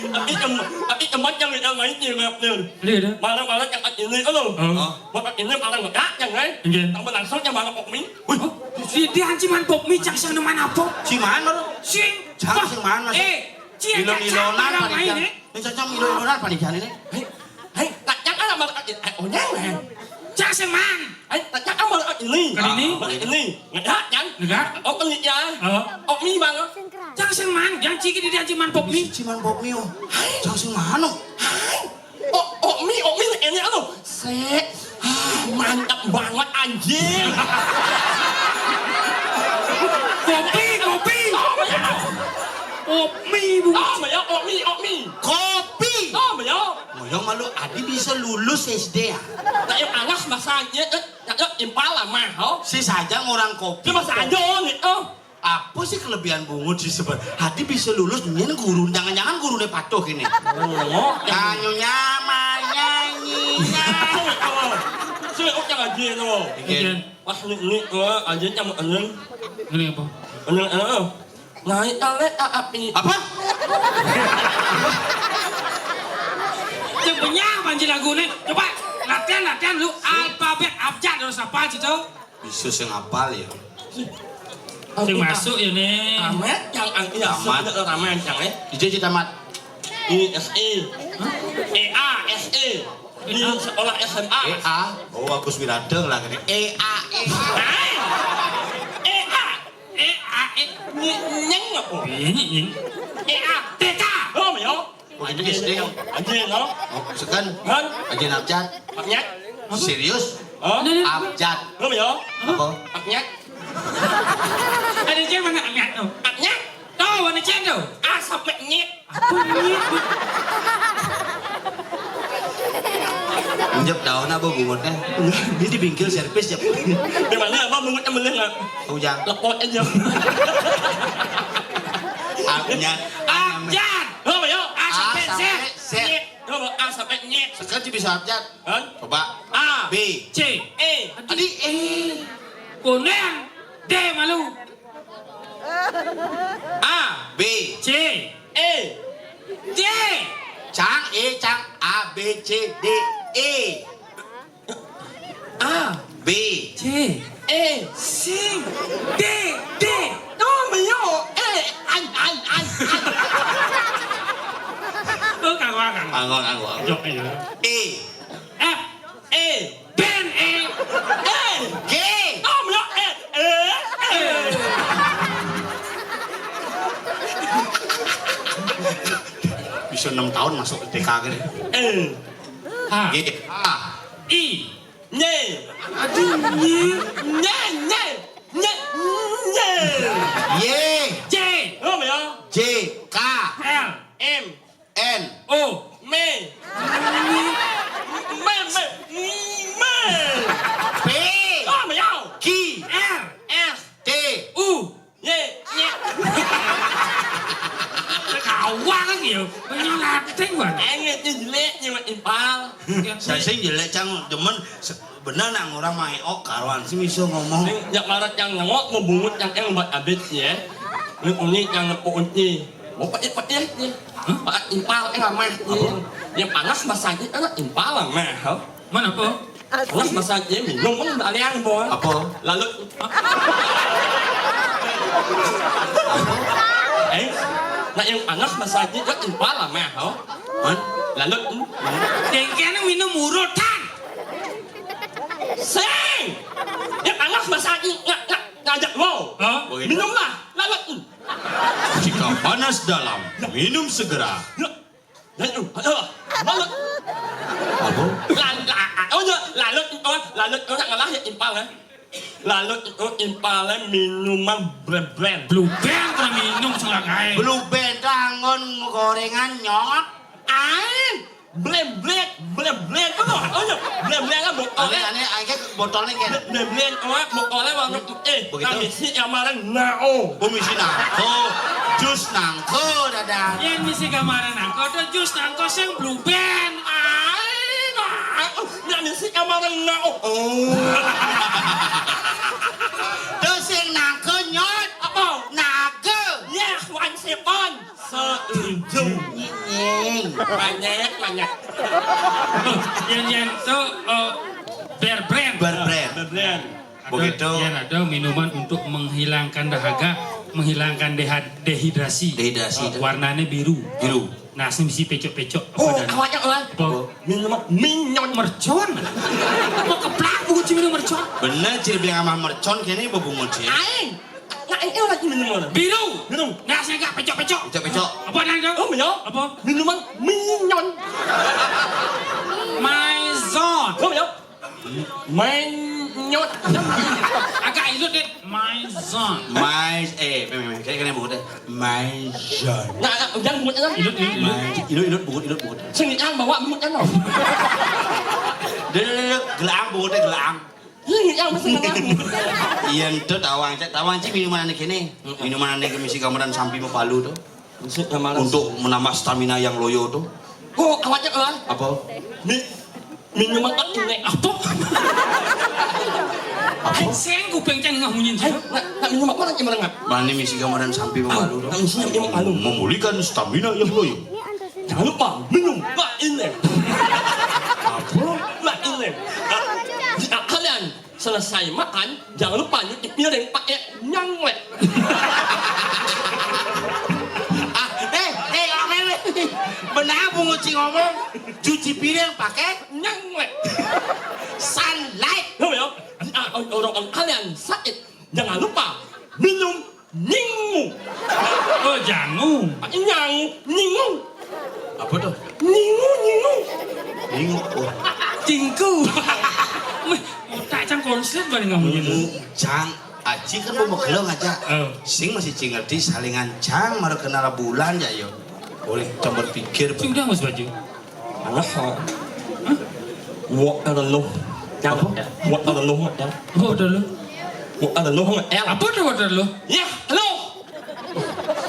Tapi tem-, tapi teman yang kita main di map nih. Iya, iya. Malam-malam yang ini, halo. Oh. Makan ini malam nggak, yang lain. Iya. Tambah langsung yang malam kok mi. Wih, si dia anci man pop mi, cak sing neman apa? Si mana lu? Sing. Cak sing mana, sih? Eh, Cien, ilo-ilonan panitia. Ini cocok ilo-ilonan panitia ini. Hei, hei, tak jangan malah, eh, onyeng, eh. Cang sing man. Hei, tak jangan malah ini. Kali ini? Malah ini. Ngedak, kan? Ngedak. Oh, panitia. Oh. Oh, mi bang. Cang sing man, yang ciki di dia ciman pop mi. Ciman pop mi, oh. Hei. Cang sing man, oh. Hei. Oh, oh, mi, oh, mi, ini anu. Se-, ah, mantap banget, anjing. Kopi, kopi. Oh, ya. Kopi, Bu. Oh, ya, oh, mi, oh, mi. Kopi. Oh, ya. Ngoyong malu, Adi bisa lulus S D ya? Nah, yang alas masa aja, eh, ya, ya, impala mah, oh. Si saja ngurang kopi. Cuma saja, oh, nih, oh. Apa sih kelebihan bungut sih sebenarnya? Hadi bisa lulus, nyen guru, jangan-jangan gurunya patuh ini. Oh. Kanyo nyama nyanyi. Sing, oh, jangan aja, no. Bikin. Pas ni, ni, oh, aja sama Eneng. Ini apa? Eneng, Eneng, oh. Naik ale api. Apa? Cek benyah banci lagu nih. Coba latihan, latihan lu. Alfabet abjad harus apa, Cito? Bisa sing apal ya. Sing masuk ya, nih. Tamat yang ang-, iya, Tamat. Sebenarnya tamat yang, eh. Di J J tamat. Ini S E. Hah? E A, S E. Di sekolah S M A. E A. Oh, Agus Wirateng lah, gini. E A, E A. Hai. E A. E A, E. Ny-, nyeng apa? Ini, ini. E A, T K. Oh, ya. Oh, ini S D. Aja, no? Oh, sekan. Kan? Aja abjad. Apanya? Serius? Hah? Abjad. Belum ya? Apa? Apanya? Ada cewek mana apanya tuh? Apanya? Tuh, mana cewek tuh? Ah, sampai nyet. Apa nyet? Injek daun apa bungutnya? Ini di bingkil servis ya. Di mana apa bungutnya, boleh nggak? Ujang. Lepot aja. Apanya? Abjad. Belum ya? Ah, sampai Z. Nyet. Coba, A sampai nyet. Sekarang bisa abjad. Kan? Coba. A. B. C. E. Tadi E. Kuning. D malu. A. B. C. E. D. Cang, E, cang. A, B, C, D, E. A. B. C. E. Sing. D. D. Oh, mio. E. Ai, ai, ai, ai. Oh, kanggo, kanggo. Kanggo, kanggo. Jok, iya. E. F. E. Ben, E. E. G. Oh, mio. E. E. E. Bisa enam tahun masuk T K gini. L. H. G. H. I. Nye. Aduh, nye. Nye, nye. Nye, nye. Y. J. Lo mày không? J. K. L. M. N. O. Me. Me, me, me. P. Lo mày không? Q. R. S. T. U. Nye, nye. Kawan kan ya. Menyulat ting kan. Engit ni jelek ni mak impal. Saya sing jelek cang demen se- bener nak orang mai ok karuan sih bisa ngomong. Sing jak marat yang nengok mau bungut yang eng buat abit ya. Ni uni yang nepuk unti. Mau pakai pakai ni. Pak impal eh ramah ni. Yang panas masakit anak impal lah mah. Mana apa? Panas masakit minum kan ada yang bawa. Apa? Lalu. Eh, nak yang panas masakit kan impal lah mah. Man? Lalu. Dengkene minum urutan. Sing. Yang panas masakit nggak nggak ngajak lo. Hah? Minumlah. Lalu. Jika panas dalam, minum segera. Ya. Lalu. Lalu. Apa? Lalu. Oh ya, lalu. Oh, lalu. Oh, nak ngalah ya impal ya. Lalu itu impalnya minuman Blue Band. Blue Band kan minum seorang air. Blue Band kan ngon gorengan nyot. Ain. Blend blend blend blend. Oh, oh, blend blend kan botolnya. Aneh aneh aja botolnya kan. Blend blend oh, botolnya warna putih. Begitu. Kami sih kemarin nao. Komisi nangko. Jus nangko dadah. Yang misi kemarin nangko ada jus nangko sing Blue Band. Ain. Yang misi kemarin nao. Oh. Terus yang nangko nyot. Apa? Naga. Ya, one seven. Setuju. Nying. Banyak, banyak. Yang yang tu eh, Bear Brand. Bear Brand. Bear Brand. Ada, begitu. Yang ada minuman untuk menghilangkan dahaga, menghilangkan deha- dehidrasi. Dehidrasi. Eh, itu. Warnanya biru. Biru. Nah, sing misi pecok-pecok. Oh, awaknya lah. Apa? Minuman minyon. Mercon. Mau keplak bungut minum mercon. Bener, ciri bilang sama mercon kayaknya bebungut sih. Aing. Nah, ini lagi minum mana? Biru. Minum. Nah, saya gak pecok-pecok. Pecok-pecok. Apa nang itu? Oh, minum. Apa? Minuman minyon. Maison. Oh, minum. Menyot. Agak ilut deh. Maison. Mais eh memang kayak kena buat deh. Maison. Nah, nah, jangan buat aja. Ilut ilut ilut. Mais ilut ilut buat ilut buat. Sini yang bawa buat aja. Deh, gelang buat deh gelang. Iya, iya, mesti ngelarang. Iya, itu tawang, cak tawang cik minuman aneh kene. Minuman aneh kemisi kameran sampi mau palu tuh. Mesti ngelarang. Untuk menambah stamina yang loyo tuh. Oh, awaknya lah. Apa? Mi minuman tak kene. Apa? Apa? Sing kuping cang ngah munyin sih. Nak nak minuman apa lagi merengap? Mana misi kameran sampi mau palu tuh? Nak misi yang mau palu. Memulihkan stamina yang loyo. Jangan lupa minum Mbak Ineng. Apa? Mbak Ineng. Jika kalian selesai makan, jangan lupa nyuci piring pakai nyanglet. Ah, eh, eh, orang lewat. Benar Bu Nguci ngomong, cuci piring pakai nyanglet. Sunlight. Tahu ya? Jika orang kalian sakit, jangan lupa minum Nyingu. Oh, jangu. Nyang, nyingu. Apa tuh? Nyingu, nyingu. Nyingu. Oh. Cingku. Meh, otak cang konslet balik ngomong gitu. Nyingu, cang. Aji kan mau magelang aja. Oh. Sing masih cingerti salingan cang maru kenal bulan ya yo. Boleh coba pikir. Sudah Mas Baju. Alah. Hah? Waterloo. Apa? Waterloo, ya. Apa Waterloo? Waterloo, ya. Apa tuh Waterloo? Ya, lo.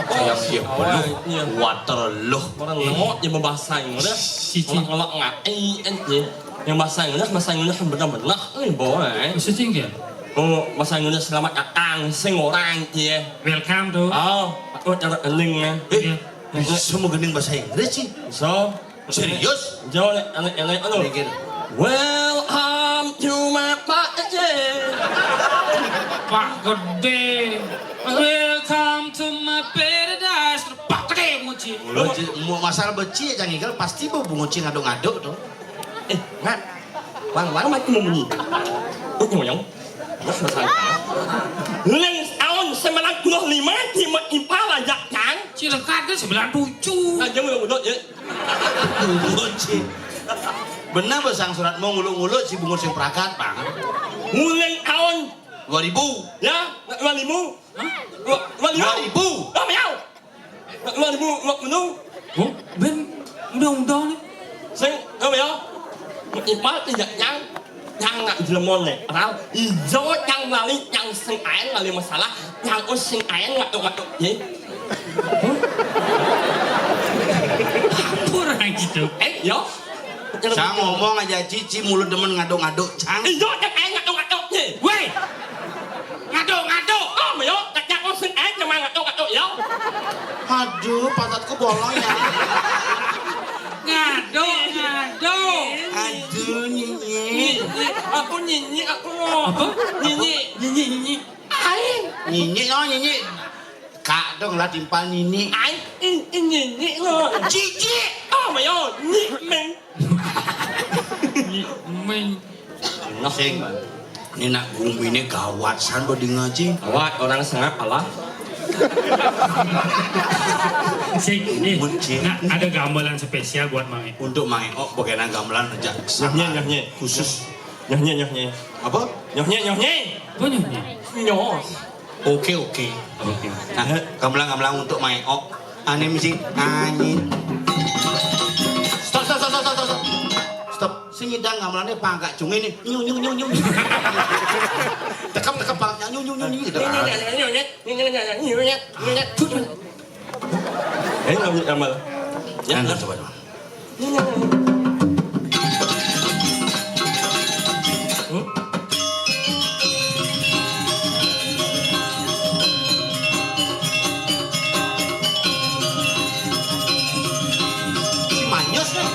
Yang dia belum. Waterloo. Orang nengok dia berbahasa Inggris. Cici. Orang ngelak nggak? Eh, eh, eh. Yang bahasa Inggris, bahasa Inggris yang benar-benar. Eh, boleh. Maksudnya enggak? Oh, bahasa Inggris selamat datang, sing orang, iya. Welcome tuh. Oh, aku cara kening ya. Eh, bisa mau gening bahasa Inggris sih. So, serius? Jauh nih, anak-anak anu. Mikir. Welcome to my party. Pak Gede. Welcome to my paradise. Pak Gede muji. Muji, mu- masalah beci aja ngigel pasti bu bunguci ngaduk-ngaduk tuh. Eh, ngat. Wang, wang mati mau bunyi. Tuh, yang. Mas, mas, mas. Leng tahun sembilan puluh lima, tiba impala jak kan? Cilekatnya sembilan tujuh. Aja nguluk-nguluk, ya. Nguluk, Ci. Bener, Bos, sang surat mau nguluk-nguluk, si bungut sing pragat, Bang. Nguling tahun. Dua ribu. Ya, dua ribu. Hah? Dua, dua ribu. Dua ribu. Dua ribu. Dua ribu, dua ribu. Oh, ben, udah, udah nih. Sing, apa ya? Ipal tidak nyang, nyang nak jelemon nih. Padahal ijo nyang lali, nyang sing aen lali masalah, nyang us sing aen ngatuk-ngatuk. Ye. Apa orang gitu? Eh, yo. Saya ngomong aja, Cici mulut demen ngaduk-ngaduk, Cang. Ijo nyang aen ngatuk-ngatuk. Ye. Weh. Ngaduk, ngaduk. Oh, yo, tak nyang us sing aen cuma ngatuk-ngatuk, yo. Aduh, pantatku bolong ya. Ngaduk, ngaduk. Aduh, Nyinyik. Nyinyik, aku Nyinyik, aku. Apa? Nyinyik. Nyinyik, Nyinyik. Aing. Nyinyik, oh, Nyinyik. Kak dong lah timpal Nyinyik. Aing, in, in, Nyinyik, lo. Cici. Oh, my God. Nyik, meng. Nyik, meng. Sing. Ini nak gumi ini gawat san bodi ngaji. Gawat, orang sengap alah. Sing, nih, Mun, Cing. Nah, ada gamelan spesial buat Mang Eko. Untuk Mang Eko, bagaimana gamelan rejak Nyohnya, nyohnya. Khusus. Nyohnya, nyohnya. Apa? Nyohnya, nyohnya. Apa nyohnya? Nyoh. Oke, oke. Oke. Nah, gamelan-gamelan untuk Mang Eko. Ane mesti anjing. Stop, stop, stop, stop, stop, stop. Stop. Sing nyidang gamelannya pangkat cungi nih. Nyu, nyu, nyu, nyu. Tekep, tekep pangkatnya. Nyu, nyu, nyu, nyu. Gitu. Ini nggak, nggak, nggak, nggak. Aduh. Eh, nggak bisa gamelan. Ya, nggak, coba, coba. Si Manyos nih.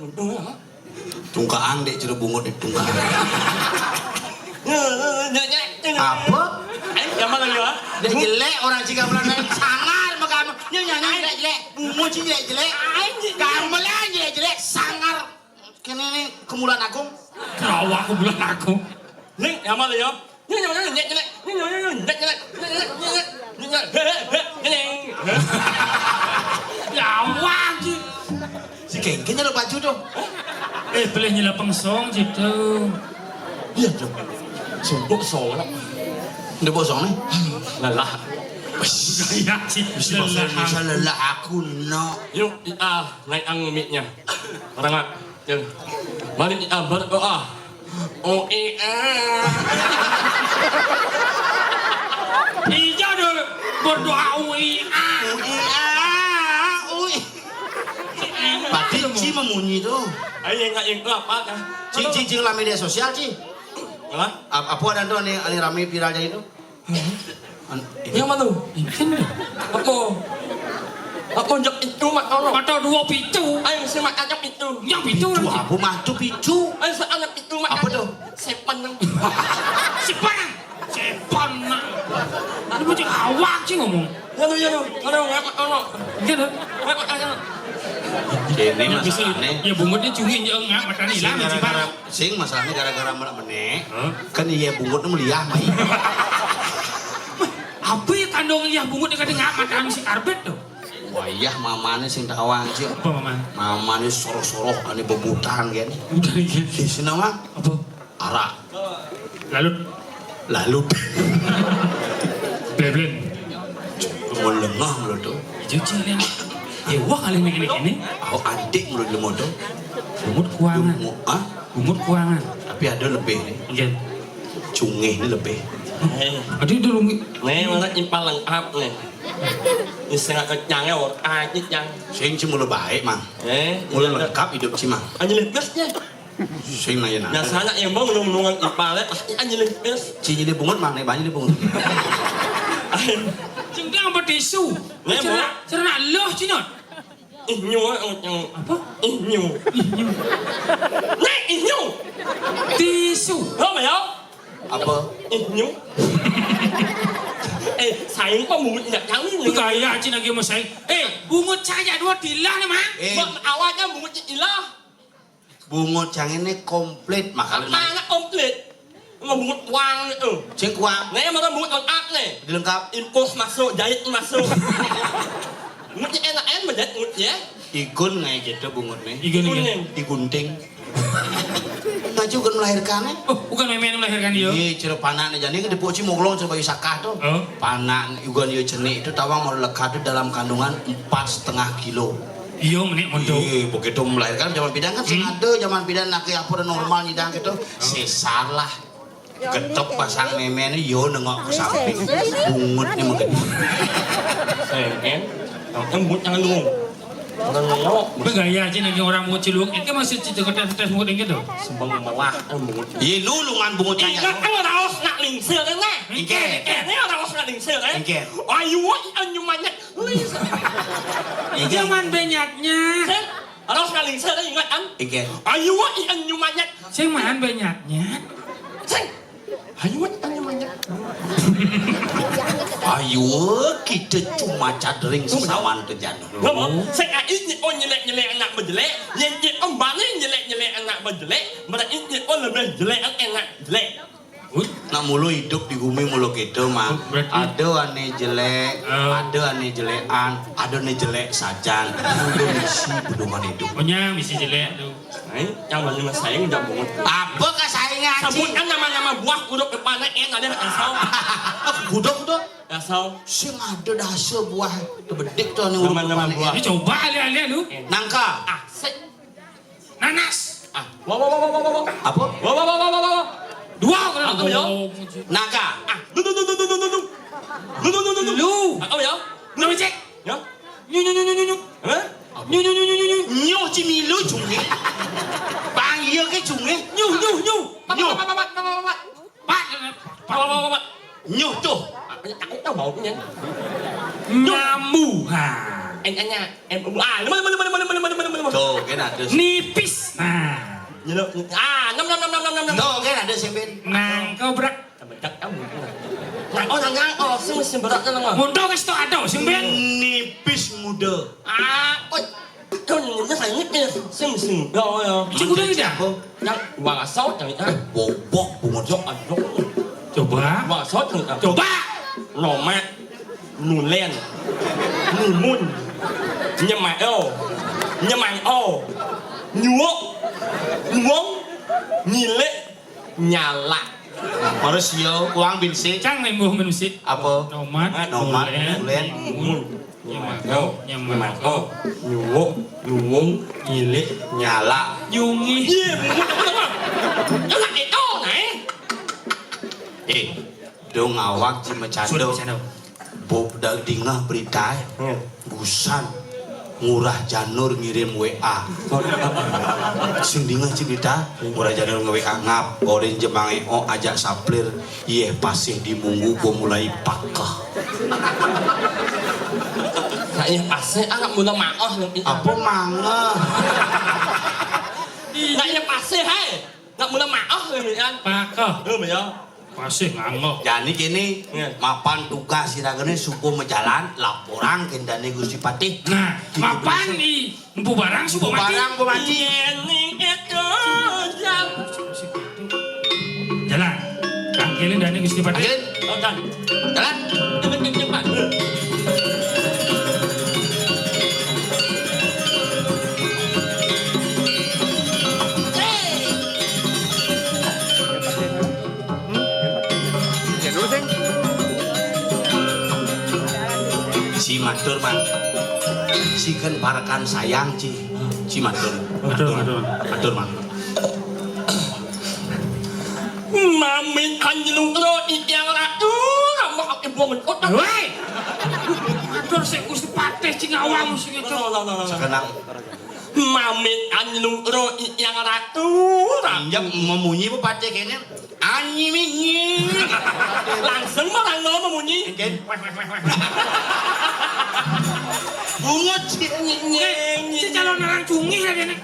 Untung ya. Tungkaan dek, jero bungut dek tungkaan. Apa? Aing zaman lagi, Pak. Dek jelek orang Ciga Belanda sangar, maka nyonya, nyonya, dek jelek. Bungut sih dek jelek. Aing jelek. Gamelan dek jelek, sangar. Kene nih, Kemulan Agung. Kawa Kemulan Agung. Nih, zaman lagi, Pak. Nyawang, Cing. Si Kengken nyeluk baju tuh. Eh, pilih nyeluk pengsong gitu. Iya, tuh. Sumpuk song. Ndak bosong nih. Lelah. Iya, Cing. Mesti bahasa Lelah. Indonesia, lelah aku, no. Yuk, ah, naik ang mic-nya. Orang, ah. Cil. Mari kita berdoa. Oh, iya. Iya, deh. Berdoa, oh, iya. Oh, iya. Oh, iya. Tapi Ci memunyi tuh. Ayo, enggak, enggak apa, kan? Ci, Ci, Ci, lah media sosial, Ci. Hah? Ap-, apa ada tuh nih, nih rame viralnya itu? An-, ini. Yang mana tuh? Apa? Apa njak itu, Mak Toro? Mata dua pitu. Ayo, si Mak Ajak itu. Yang pitu. Pitu lagi. Apa mah tuh pitu? Ayo, si Ajak itu, Mak Apa Ajak. Tuh? Sepan, nang. Sepan, nang. Sepan, nang. Lu bocah awak sih ngomong. Ya, lu, ya, lu. Aduh, Mak Toro. Iya, dong. Mak Ajak. Ini masalahnya. Ya, bungutnya cungin, ya, enggak, matanya hilang, Cipan. Sing masalahnya gara-gara melak menek. Hah? Kan iya bungut meliah mai. Apa ya Kandung Yah Bungut kadé ngap mata anu si karbét to. Wayah mamané sing tawang, Cik. Apa, Maman? Mamané soroh-soroh ané bebutan kan. Udah iya. Di sini mah Apa? Arak. Lalu Lalu Bleblen. Mau lengah mulu to. Cuci nih. Ya wah kali ini ini. Au antik mulu lemo to. Bungut kuangan. Bungut, ah? Bungut kuangan. Tapi ada lebih nih. Iya. Cungéh ini lebih. Aduh, itu lu. Né, mana impal lengkap né. Ini setengah kencangnya, wah, aja, Cang. Sing sing mulu baik, Mang. Eh, mulu lengkap hidup sih, Mang. Anjir, lepasnya. Sing nanya nanya. Biasanya emang nulungan impal, pasti anjir, lepas. Cing ini bungut, Mang, né, banyak ini bungut. Cing dia apa tisu? Né, cerna, cerna loh, Cinot. Ih, nyu, eh, nyu. Apa? Ih, nyu. Né, ih, nyu. Tisu. Lo, ya? Apa? Ih, nyu. Eh, saing kok bungut ndak tahu ini. Gaya Cina gé mau saing. Eh, bungut saya dua tilah nih, Mang. Eh. Awalnya bungut ilah. Bungut yang ini komplit, makanya mana komplit? Mau bungut kuang itu. Sing kuang. Né, mana bungut lengkap né. Dilengkap. Infus masuk, jahit masuk. Bungut enak, enak jahit bungut ya. Igun ngai gitu bungut né. Igun, igun. Igunting. Nah, juga melahirkan né. Oh, bukan mémé yang melahirkan dia. Iya, cero panak né. Jadi kan dipuci muglong coba isakah tuh. Oh. Panak igun yo cenik itu tawang mau lekat tuh dalam kandungan empat setengah kilo. Iya, menik monto. Iya, begitu melahirkan zaman pidan kan sing ada zaman pidan nak apa normal nyidang gitu. Sesar lah. Getok pasang mémé ini yo nengok ke samping. Bungut ini mungkin. Sengken, yang embut yang lu. Orang nengok. Begaya aja nih orang mau cilung. Ini masih cerita kertas-kertas bungut ini tuh. Sembang melah embut. Iya, lu lungan bungut aja. Ingat kan raos nak lingsir kan? Ingkén. Ini raos nak lingsir kan? Ingkén. Ayo, anyu manyet. Jangan banyaknya. Sing, harus ngalingser, ingat kan? Ingkén. Ayo, ikan nyumanyat. Sing mahan banyaknya. Sing. Ayo, ikan nyumanyat. Ayo, kita cuma cadering sesamaan ke jana. Ngomong, sing ai nyek, oh, nyelek-nyelek anak bejelek, nyek, nyek, oh, bani nyelek-nyelek anak bejelek, berarti nyek, oh, lebih jelek anak jelek. Nak mulu hidup di bumi mulu gitu, Mang. Oh, berarti ada ané jelek, oh, ada ané jelekan, ada ané jelek sajan. Udah misi pedoman hidup. Oh, nyang misi jelek tuh. Nah, yang mana mas sayang udah banget. Apa kasaingan, Cing? Sebutkan nama-nama buah kudu depannya en ada asal. Kudu, kudu. Asal. Sing ada dasa buah tebedik tuh nih. Nama-nama buah. Ini coba alih-alih lu. Nangka. Ah, se- Nanas. Ah, wah, wah, wah, wah, wah, wah. Apa? Wah, wah, wah, wah, wah, wah. Dua kali. Apa ya? Naga. Ah, lu, lu, lu. Lu, lu, lu, lu. Lu. Apa ya? Lu, cek. Ya? Nyu, nyu, nyu, nyu, nyu, nyu. Hah? Nyu, nyu, nyu, nyu, nyu, nyu. Nyu, cimilu, cungi. Bang, iya ke cungi. Nyu, nyu, nyu. Apa, nyu. Apa, apa, apa, apa, apa? Pak, Pak, Pak, Pak, Pak. Nyuh tuh. Aku tahu baunya. Nyambu. Ha. N-nya, M-, ah, lima, lima, lima, lima, lima, lima, lima, lima. Tuh, kan ada. Nipis. Nah. Nyeluk, ah, enam, enam, enam, enam, enam, enam. Tuh, kan ada sing ben. Nang kobrak. Kebedak kamu. Nah, oh, nang, nang, oh, sing, sing berat, nang, nang. Mundur ke situ ada, sing ben. Nipis muda. Ah, oh. Kan nyebutnya saya nyipis, sing, sing. Ya, oh, ya. Cik udah tidak? Yang warasau, yang, ah. Bobok, bungut. Yo, aduh. Coba. Warasau, yang, ah. Coba. Nomat. Nulen. Numun. Nyemael. Nyemangel. Nyuwuk. Nyuwung. Nyilik. Nyala. Terus yo, uang bin sik. Cang lembuh bin sik. Apa? Nomat. Nomat, nulen, nulen. Numun. Nyemangel. Nyemangel. Nyuwuk. Nyuwung. Nyilik. Nyala. Nyungi. Iya, bungut apa, apa? Enak itu, nah, eh. Eh, dong awak ci macando. Sudah macando. Bob da dingeh berita, eh. Hmm. Busan Ngurah Janur ngirim W A. Sing dingeh ci berita, Ngurah Janur nge-W A ngap, orin jemang eo ajak saplir, yeh pasih di munggu gua mulai pakeh. Nak yeh pasih, ah, nak mula maoh, nak. Apa mangeh? Nak yeh pasih, hai. Nak mula maoh, kan? Pakeh. Oh, ya. Masih nganggo. Jani kene, iya, mapan tugas sira kene suku majalan, laporang kendane Gusti Patih. Nah, mapan i empu barang suku mati. Barang suku mati. Yen ning edo jam. Jalan. Kang kene ndane Gusti Patih. Akhir. Oh, dan. Jalan. Dengan kecepatan. Matur, Mang. Siken parekan sayang, Ci. Ci matur. Matur, matur. Matur, Mang. Mami anjlung ro titiang ratu, rambak ibu ngencot. Woi. Matur sik Gusti Patih sing awam sing itu. Sekenang. Mami anjlung ro titiang ratu, rambak. Iya, memunyi apa Patih kene? Anyi minyi. Langsung marang no memunyi. Nggih. Bungut sih. Nying, nying, nying. Si calon orang cungih ya kene.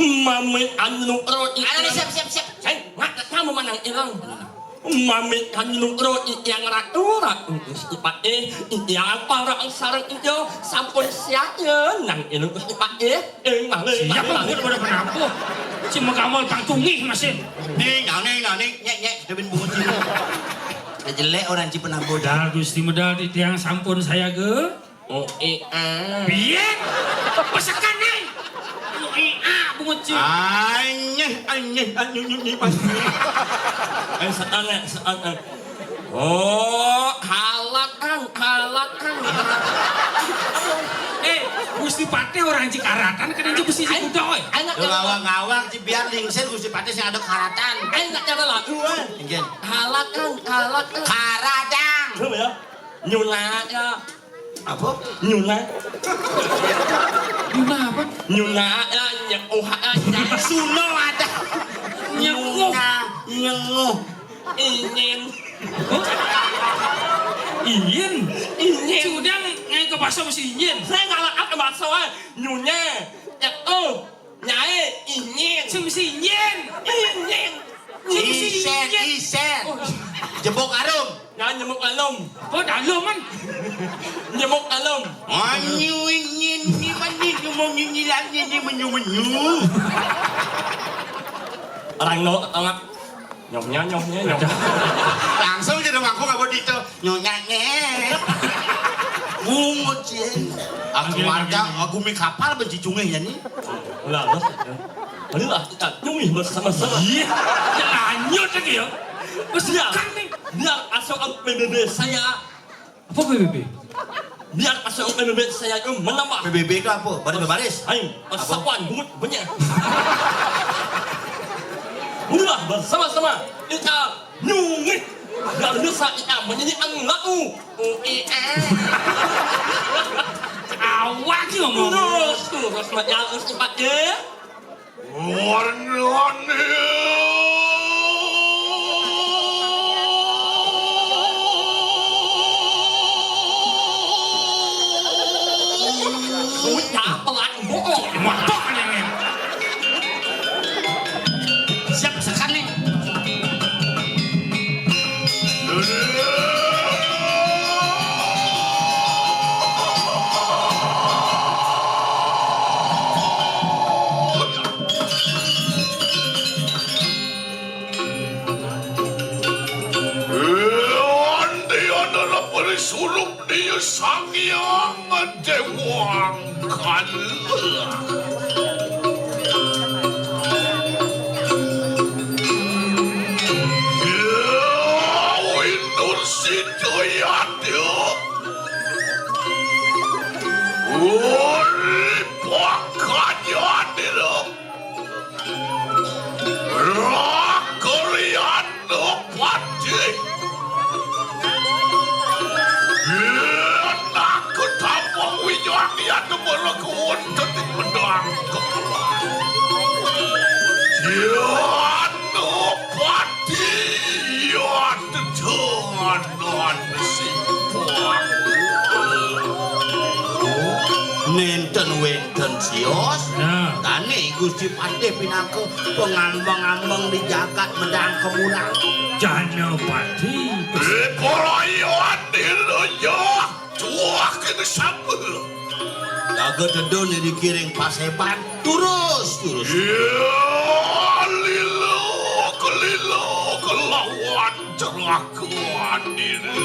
Mami anu ro i. Ayo, siap, siap, siap. Hei, ngak kamu manang ilang. Mami anu ro i yang ratu, ratu Gusti Patih, yang para sareng iyo sampun siap ya nang ilang Gusti Patih. Eh, malih, siap, malih, malih. Bungut pada penampuh. Si megamel pang cungih masih. Ning, nah, ning, nah, ning, nyek, nyek, sudah bin bungut sini. Jelek orang ci penampuh dah. Dah Gusti medal titiang sampun saya ge. Oh, eh, ah. Piye? Pesekan nih. Oh, eh, ah, bungut ci. Anyeh, anyeh, anyeh, anyeh, anyeh, pasti. Eh, setan, eh, setan, eh. Oh, halat, Kang, halat, Kang. Eh, Gusti Patih orang ci karatan, kena ci besi ci kuda, oi. Anak. Lu ngawang-ngawang, ci biar lingsir Gusti Patih sing ada karatan. Ayo, nak cara lagu, eh. Nggih. Halat, Kang, halat, Kang. Karadang. Coba ya. Nyuna, ya. Apa? Nyuna. Nyuna apa? Nyuna, ya, nyekuh, ya, nyekuh. Suno ada. Nyekuh. Nyuna, nyenguh. Ingin. Ingin? Ingin. Sudah ngai ke bakso mesti ingin. Saya ngalak ke bakso, eh. Nyuna, nyekuh. Nyai, ingin. Sing mesti ingin. Ingin. Sing mesti isen, ingin. Isen. Oh. Jebok arum. Jangan nyemuk alum. Oh, dalem, man. Nyemuk alum. Anyu ingin, ni mani, ni mau nyinyi lagi, ni menyu-menyu. Orang no, tengah. Nyomnya, nyomnya, nyomnya. Langsung jadi mangkuk apa dito? Nyonya, nyek. Bungut, cie. Aku warga, aku mi kapal benci cungih ya, nih. Lah, lah. Ayolah, kita cungih bersama-sama. Iya. Ya, lanjut lagi ya. Biar, biar asal P B B saya. Apa P B B? Biar asal P B B saya itu menambah. P B B itu apa? Baris babaris? Ayo, apa? Persatuan bungut banyak. Inilah bersama-sama kita nyungit. Biar bisa kita menyanyikan lagu. Awak sih ngomong. Terus, terus, terus, dipakai. Warnane sudah pelan bohong. Mabok nih. Siap sekali. Andi adalah perisurup dia Sang Hyang Dewa Kala. Ya, Winur Sidoyati. Uri pakanya dira. Rakaryan pati. Yen aku tampung winyang yen mereka wonten ing pedang kepelan. Yen pati, yen tenan simpang. Nenten wenten sios. Nah. Dane Gusti Patih pinaka pengambang-ambang di jagat medang kemulang. Janapati. Ripalayan dilenya cuah kene sambel. Jaga tedun dikiring paseban. Turus, turus. Ya, lilo, kelilo, kelawan celaka diri.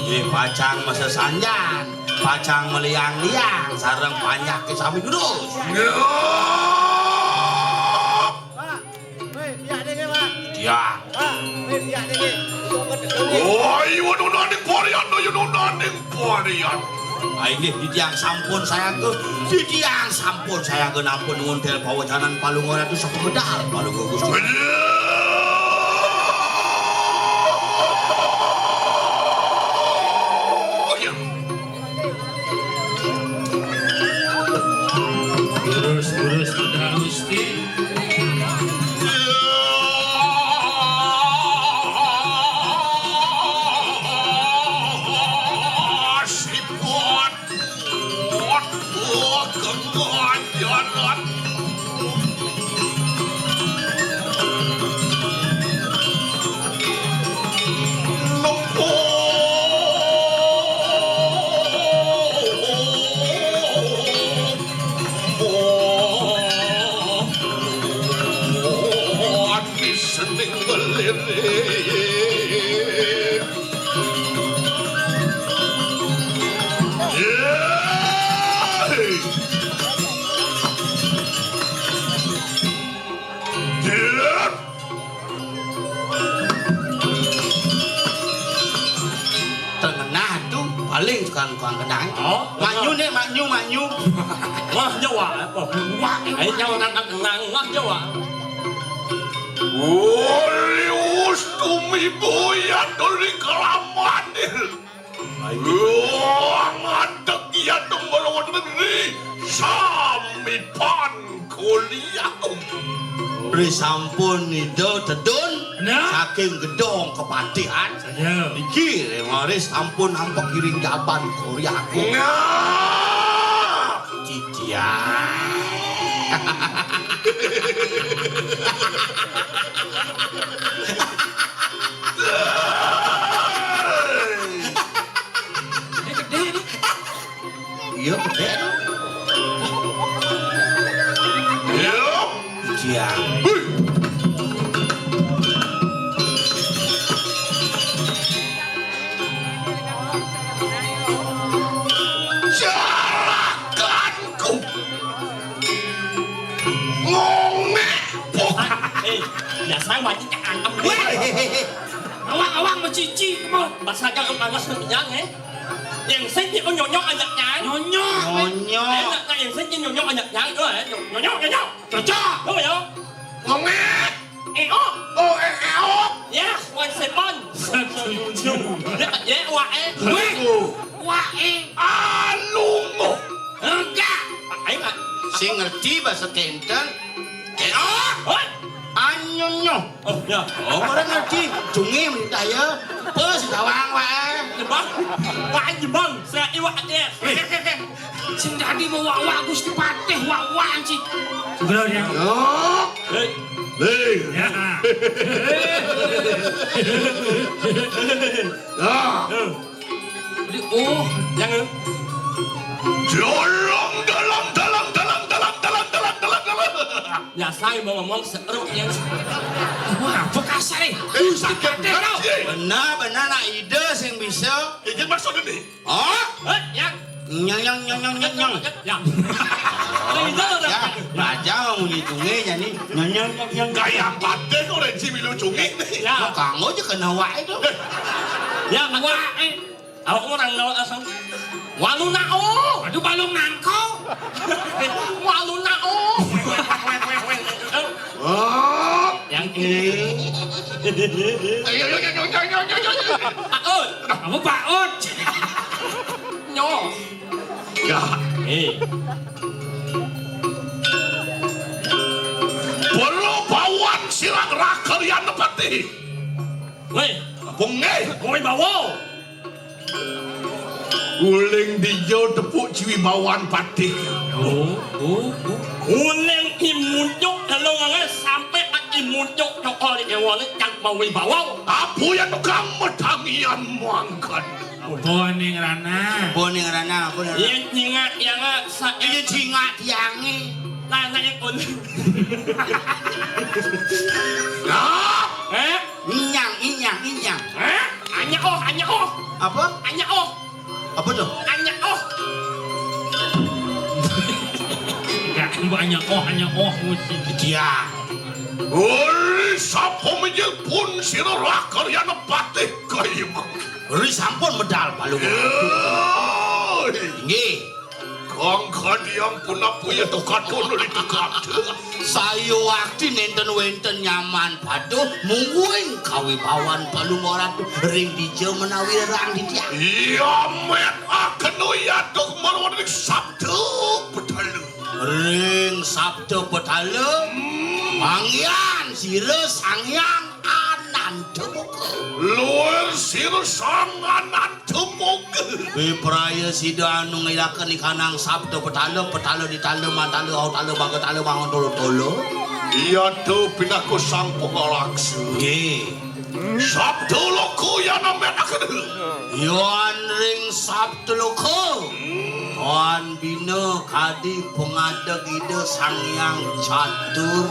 Nggih, pacang masesanjan, pacang meliang-liang, sareng panjake sami durus. Ya. Pak, weh, biak deh, Pak. Ya. Pak, weh, biak deh. Oh, iya, nunaning porian, iya, nunaning porian. Ah, inggih, titiang sampun sayaga, titiang sampun sayaga nampun ngontel pawacanan Palungguh Ratu saha medal Palungguh Gusti. Iya. Terus, terus, Putra Gusti. Sipun. Waduh, keganjaran. Tengenah tu paling tukang, tukang kendang. Oh, maknyu nih, maknyu, maknyu. Wah, Jawa apa? Wah, eh, Jawa kan kendang, wah, Jawa. Oli ustumi boya tuli kelamanil. Wah, ngadeg ya tembel wonten ri. Sami pan kuliah. Ri sampun ida tedun. Nah. Saking gedong kepatihan. Saja. Iki ri maris sampun nampak iring jaban kuliah. Nah. Titiang. Ini gedé, nih. Iya, gedé, nih. Iya. Titiang. Hui. Jarakanku. Ngongek. Eh, ya sang wajib cek antem. Weh, awak-awak mecici kamu. Bahasa jalan panas kenyang, eh. Yang sing dia nyonyok ajaknya. Nyonyok. Nyonyok. Enak kan yang sing dia nyonyok ajaknya, eh. Nyonyok, nyonyok. Cocok. Apa ya? Ngongek. Eh, oh. Oh, eh, eh, oh. Ya, one second. Setuju. Ya, ya, wah, eh. Weh. Wah, eh. Alungo. Enggak. Ayo, Pak. Sing ngerti bahasa Kenten. Eh, oh. Hoi. Anyonyo. Oh, ya. Oh, ora ngerti. Junge menit ayo. Bos, tawang wae. Jebang. Wae jebang. Saya iwak aja. Sing dadi mau wak-wak Gusti Patih, wak-wak, anci. Segera, ya. Yo. Hei. Hei. Ya. Ya. Eh. Jadi, oh, yang, eh. Jolong dalam, dalam, dalam. Ya, saya mau ngomong seeruk yang. Wah, bekasar, eh. Eh, sakit Patih, banget, tau. Sih. Benar, benar, nak ide sing bisa. Iki maksud ini. Oh? Eh, yang. Nyong, nyong, nyong, nyong, nyong, nyong. Ya. Oh, ya, baca mau ngitungnya, jadi nyong, nyong, nyong, nyong. Kayak Patih kok, Renji milu cungi. Ya. Mau kanggo aja kena wae itu. Ya, Patih. Wae. Aku orang nol asal. Walu nao. Aduh, balung nangko. Walu nao. Oh. Yang ini. Ayo, ayo, ayo, ayo, ayo, ayo, ayo. Pak Ut. Apa Pak Ut? Nyo. Ya. Eh. Bolo bawan silang raker yang nepati. Weh. Apa nggih? Kowe bawa. Uling dija tepuk ciwi bawan patih. Oh, oh, oh. Uling imuncuk telung nge sampai imuncuk cokol di ewane cang mawi bawa. Apa ya tukang medangian mangkat? Apa ning Rana? Apa ning Rana? Apa ning Rana? Iya, nyingak, ya, nggak? Sa- Iya, jingak tiange. Nah, nah, yang uling. Nah. Eh? Inyang, inyang, inyang. Hah? Anyaoh, anyaoh. Apa? Anyaoh. Apa tuh? Anyaoh. Ya, mbok anyaoh, anyaoh mesti. Iya. Uli Sapa mijil pun sira rakaryan patih kayimang. Ri sampun medal palu. Inggih. Kang kadiang punapuya to katon litekata. Sayuwakti nenten wenten nyaman paduh mungguing kawibawan palu maratu ring dija menawi rerang dija. Iya met akenu yatuh marwaning sabda petala. Ring sabda petala, hmm, panggihan sira Sang Hyang Anantamoga. Luir sira Sang Anantamoga. Wipraya sida anu ngiraken ikanang sabda petala, petala ditala, mantala, autala, bagatala, mangontolo-tolo. Iya tu pinaka sang pangalaksa. Nggih. Sabda loka yan ametaken. Yan ring sabda loka. Tan bina kadi pangadeg Ida Sang Hyang Catur.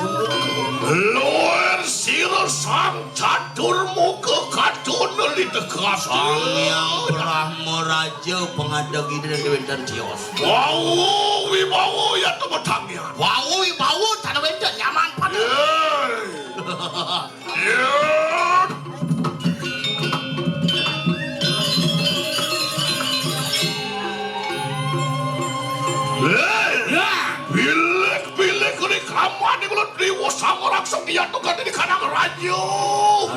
Luir sira Sang Catur Muka katuna litekata. Sang Hyang Brahma Raja pangadeg Ida wénten tios. Wau wibawa ya temetangnya. Wau wibawa tan wénten nyaman paduh. Yé. Yé. Lé. Ya. Bilik-bilik ri kamane kula Dewa Samaraksong ya tukang di kanang raja.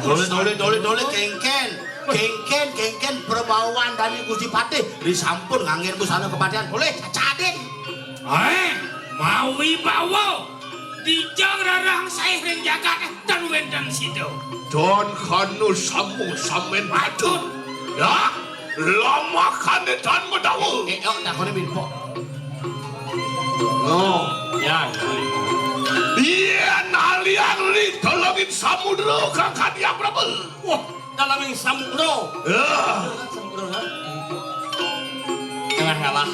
Tolih, tolih, tolih, tolih, kéngkén. Kéngkén, kéngkén, prabawan dane Gusti Patih. Ri sampun nganggén busana kepatihan. Tolih, cacadin. Eh, mawi bawa. Dijang rarang saih ring jagat tan wénten sida. Don kanu samu samen patut. Ya, lamakane tan medawa. Eh, oh, takone Min Pok. No. Ya, ya. Iya, nalian li tolongin samudra kang kadiang Prabu. Wah, dalem ing samudra. Ya. Samudra, ha? Tengah ngalah.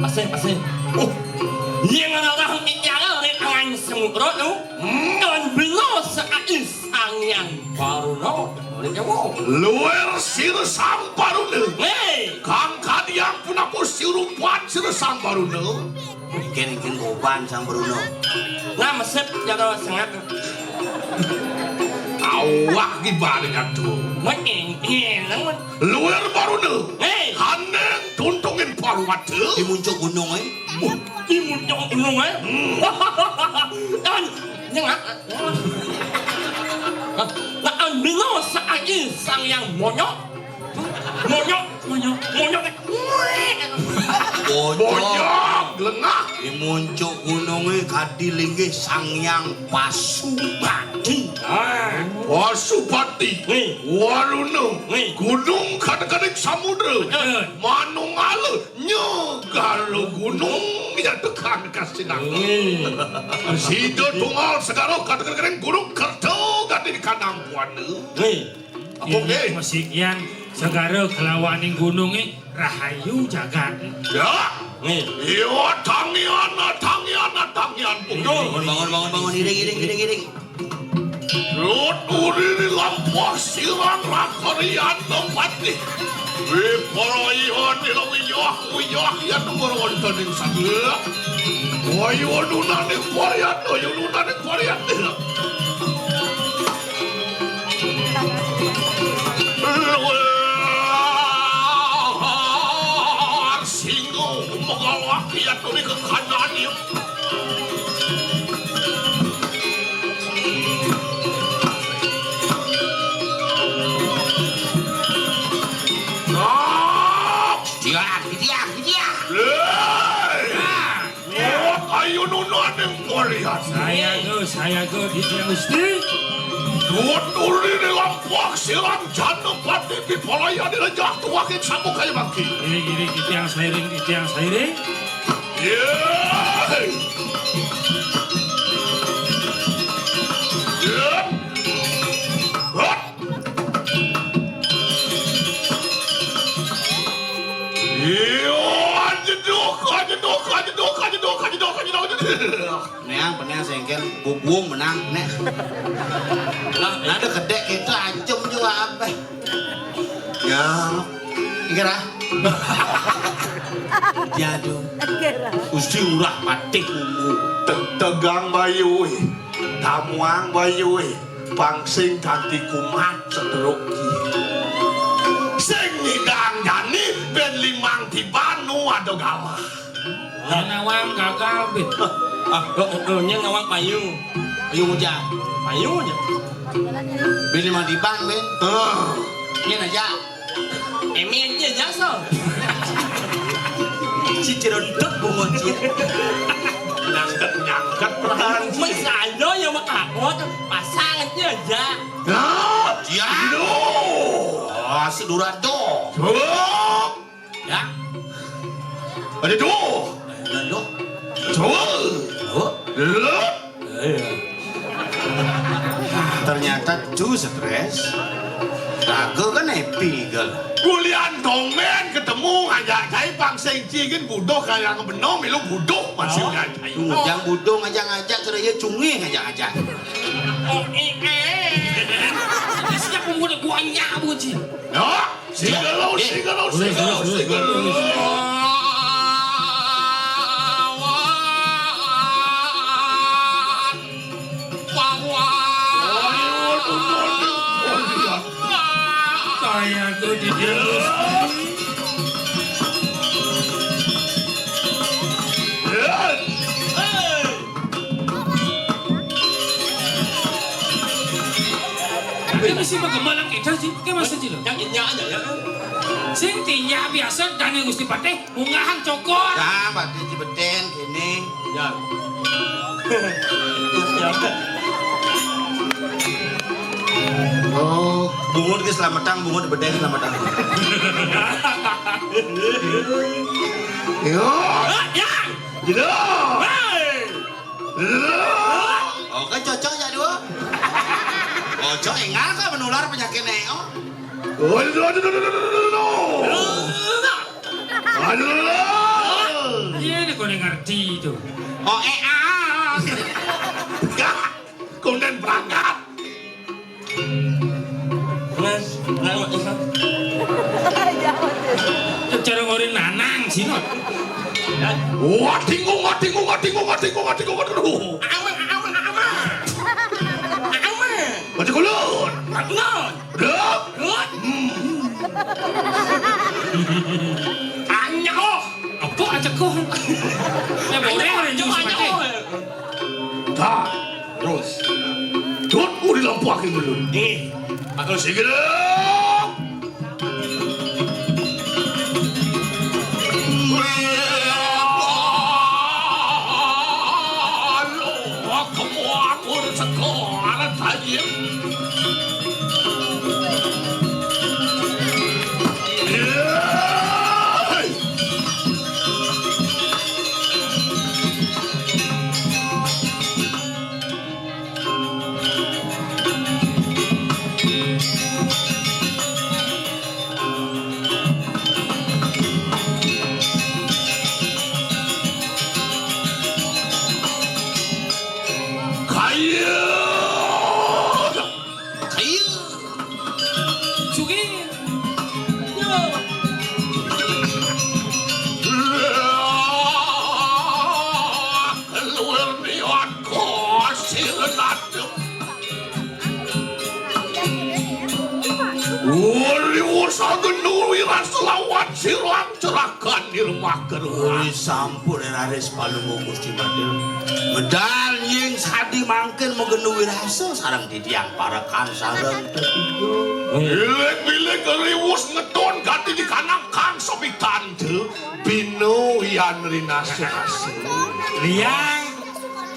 Pasih, pasih. Oh, yang ngalah ing nyala ring angan samudra tu. Hmm. Kan bela seais angian Baruna. Boleh jawab. Luir sir sang Baruna. Hei. Kang kadiang punaku sirupan sir sang Baruna. Iken, iken goban sang Baruna. Nah, mesep jatuh sengat. Awak gibane nyatu. Mengeng, nang. Luir Baruna. Hei. Haneng tuntungin Parwata. Di muncuk gunung, eh. Di muncuk gunung, eh. Hmm. Kan, nyengak. Nah, ambil saat ini sang yang monyok. Monyok, monyok, monyok. Bojog. Bojog, lengah. Di muncuk gununge kadi linggih Sang Hyang Pasupati. Ah. Pasupati. Nih. Waruna. Nih. Gunung kadek-kadek samudra. Betul. Manungala nyegara gunung ya tekan kasinangka. Nih. Sida tunggal segara kadek-kadek gunung kerta gati di kanang buana. Nih. Apa, inggih, nggih? Masikian segara kelawaning gununge rahayu jagat. Ya. Nggih. Iya, tangian, tangian, tangian. Betul. Bangun, bangun, bangun, bangun. Iring, iring, iring, iring. Lut uri di lampah sirang rakarian tempati. Wipalayan ila wiyah, wiyah, ya temur wonten ing saged. Wayununaning parian, wayununaning parian. Luar singo mengalaki aturi kekanan. Diak, diak, diak. Hei! Kuat ayu nunaning Goliat. Sayaga, sayaga, Ditya Gusti. Duwut uli ri lampah sirang jana pati pipalayan rejah tuwak ing samu kaya mangki. Iring, iring, titiang sairing, titiang sairing. Yé! Yé! Hot! Iya, ajeduk, ajeduk, ajeduk, ajeduk, ajeduk, ajeduk, ajeduk. Neang, peneang sengkel, bubung menang, nek. Nah, nah, ada kedek kita ancem juga, abeh. Ya, kira. Jadu. Kira. Gusti Ngurah Patih Ungu. Te-, tegang bayu, eh. Tamuang bayu, eh. Pang sing ganti kumat sedruk ki. Sing nyidang jani bén limang tiban nu ada galah. Nyén nawang gagal, Bit. Ah, oh, oh, oh, nyén nawang payu. Payu ngujang. Payu nya. Bén limang tiban, Bén. Ah. Nyén aja. Emi aja jasa. Si cerontut bungut sia. Nyangket-nyangket perasaan. Mén saya yang makakot, pasang aja. Nah, ya. Duh. Ah, si Durado. Duh. Ya. Ada duh. Ada duh. Duh. Duh. Duh. Ternyata tuh stres. Raga kan happy gal. Kulian dongén ketemu ngajak cai pang sing ci gén buduh kaya ngebenom milu buduh masih ngajak. Tuh, yang buduh ngajak-ngajak, cerai ya cungih ngajak-ngajak. Oh, eh, eh. Siapa mau gua nyabu, Ci? Ya, sing lu, sing lu, sing lu, sing lu. Saya tuh di Tapi mesti bagaimana kita sih? Pakai masa sih lo? Yang inya aja ya. Sing tinya biasa dan Gusti Patih. Unggahan cokor. Nah, Patih Cibetén kéné. Ya. Oh, bungut ki slametang, bungut bedén slametang. Yo. Ya. Jero. Hei. Oké, cocok ya dua. Ojo engal kok menular penyakit neo. Oh, aduh, aduh, aduh, aduh, aduh, aduh. Aduh. Iya, ini kau ngerti itu. Oh, eh, ah. Enggak. Kemudian berangkat. Mas, lama Islam. Cara ngorin nanang sih, no. Wadingu, wadingu, wadingu, wadingu, wadingu, wadingu. Aman, aman, aman. Aman. Baca kulun. Kulun. Dek. Dek. Hmm. Anyoh. Apa aja kok? Ya boleh, anyoh, anyoh. Dah. Terus. Dut, udah lampu akhir belum? Nih. Atau segera. Kaya. Kaya. Sugih. Yo. Luar biasa, kosir ngadep. Uli usaha genu wirasa lawan sirang cerakan nirmah keruan. Uli sampun raris palungguh Gusti Madé. Medal nying sadi mangkin magenu wirasa sareng titiang parekan sareng tetiga. Bilik-bilik riwus ngeton ganti di kanang kang sepitan te bino yan rinasa. Liang.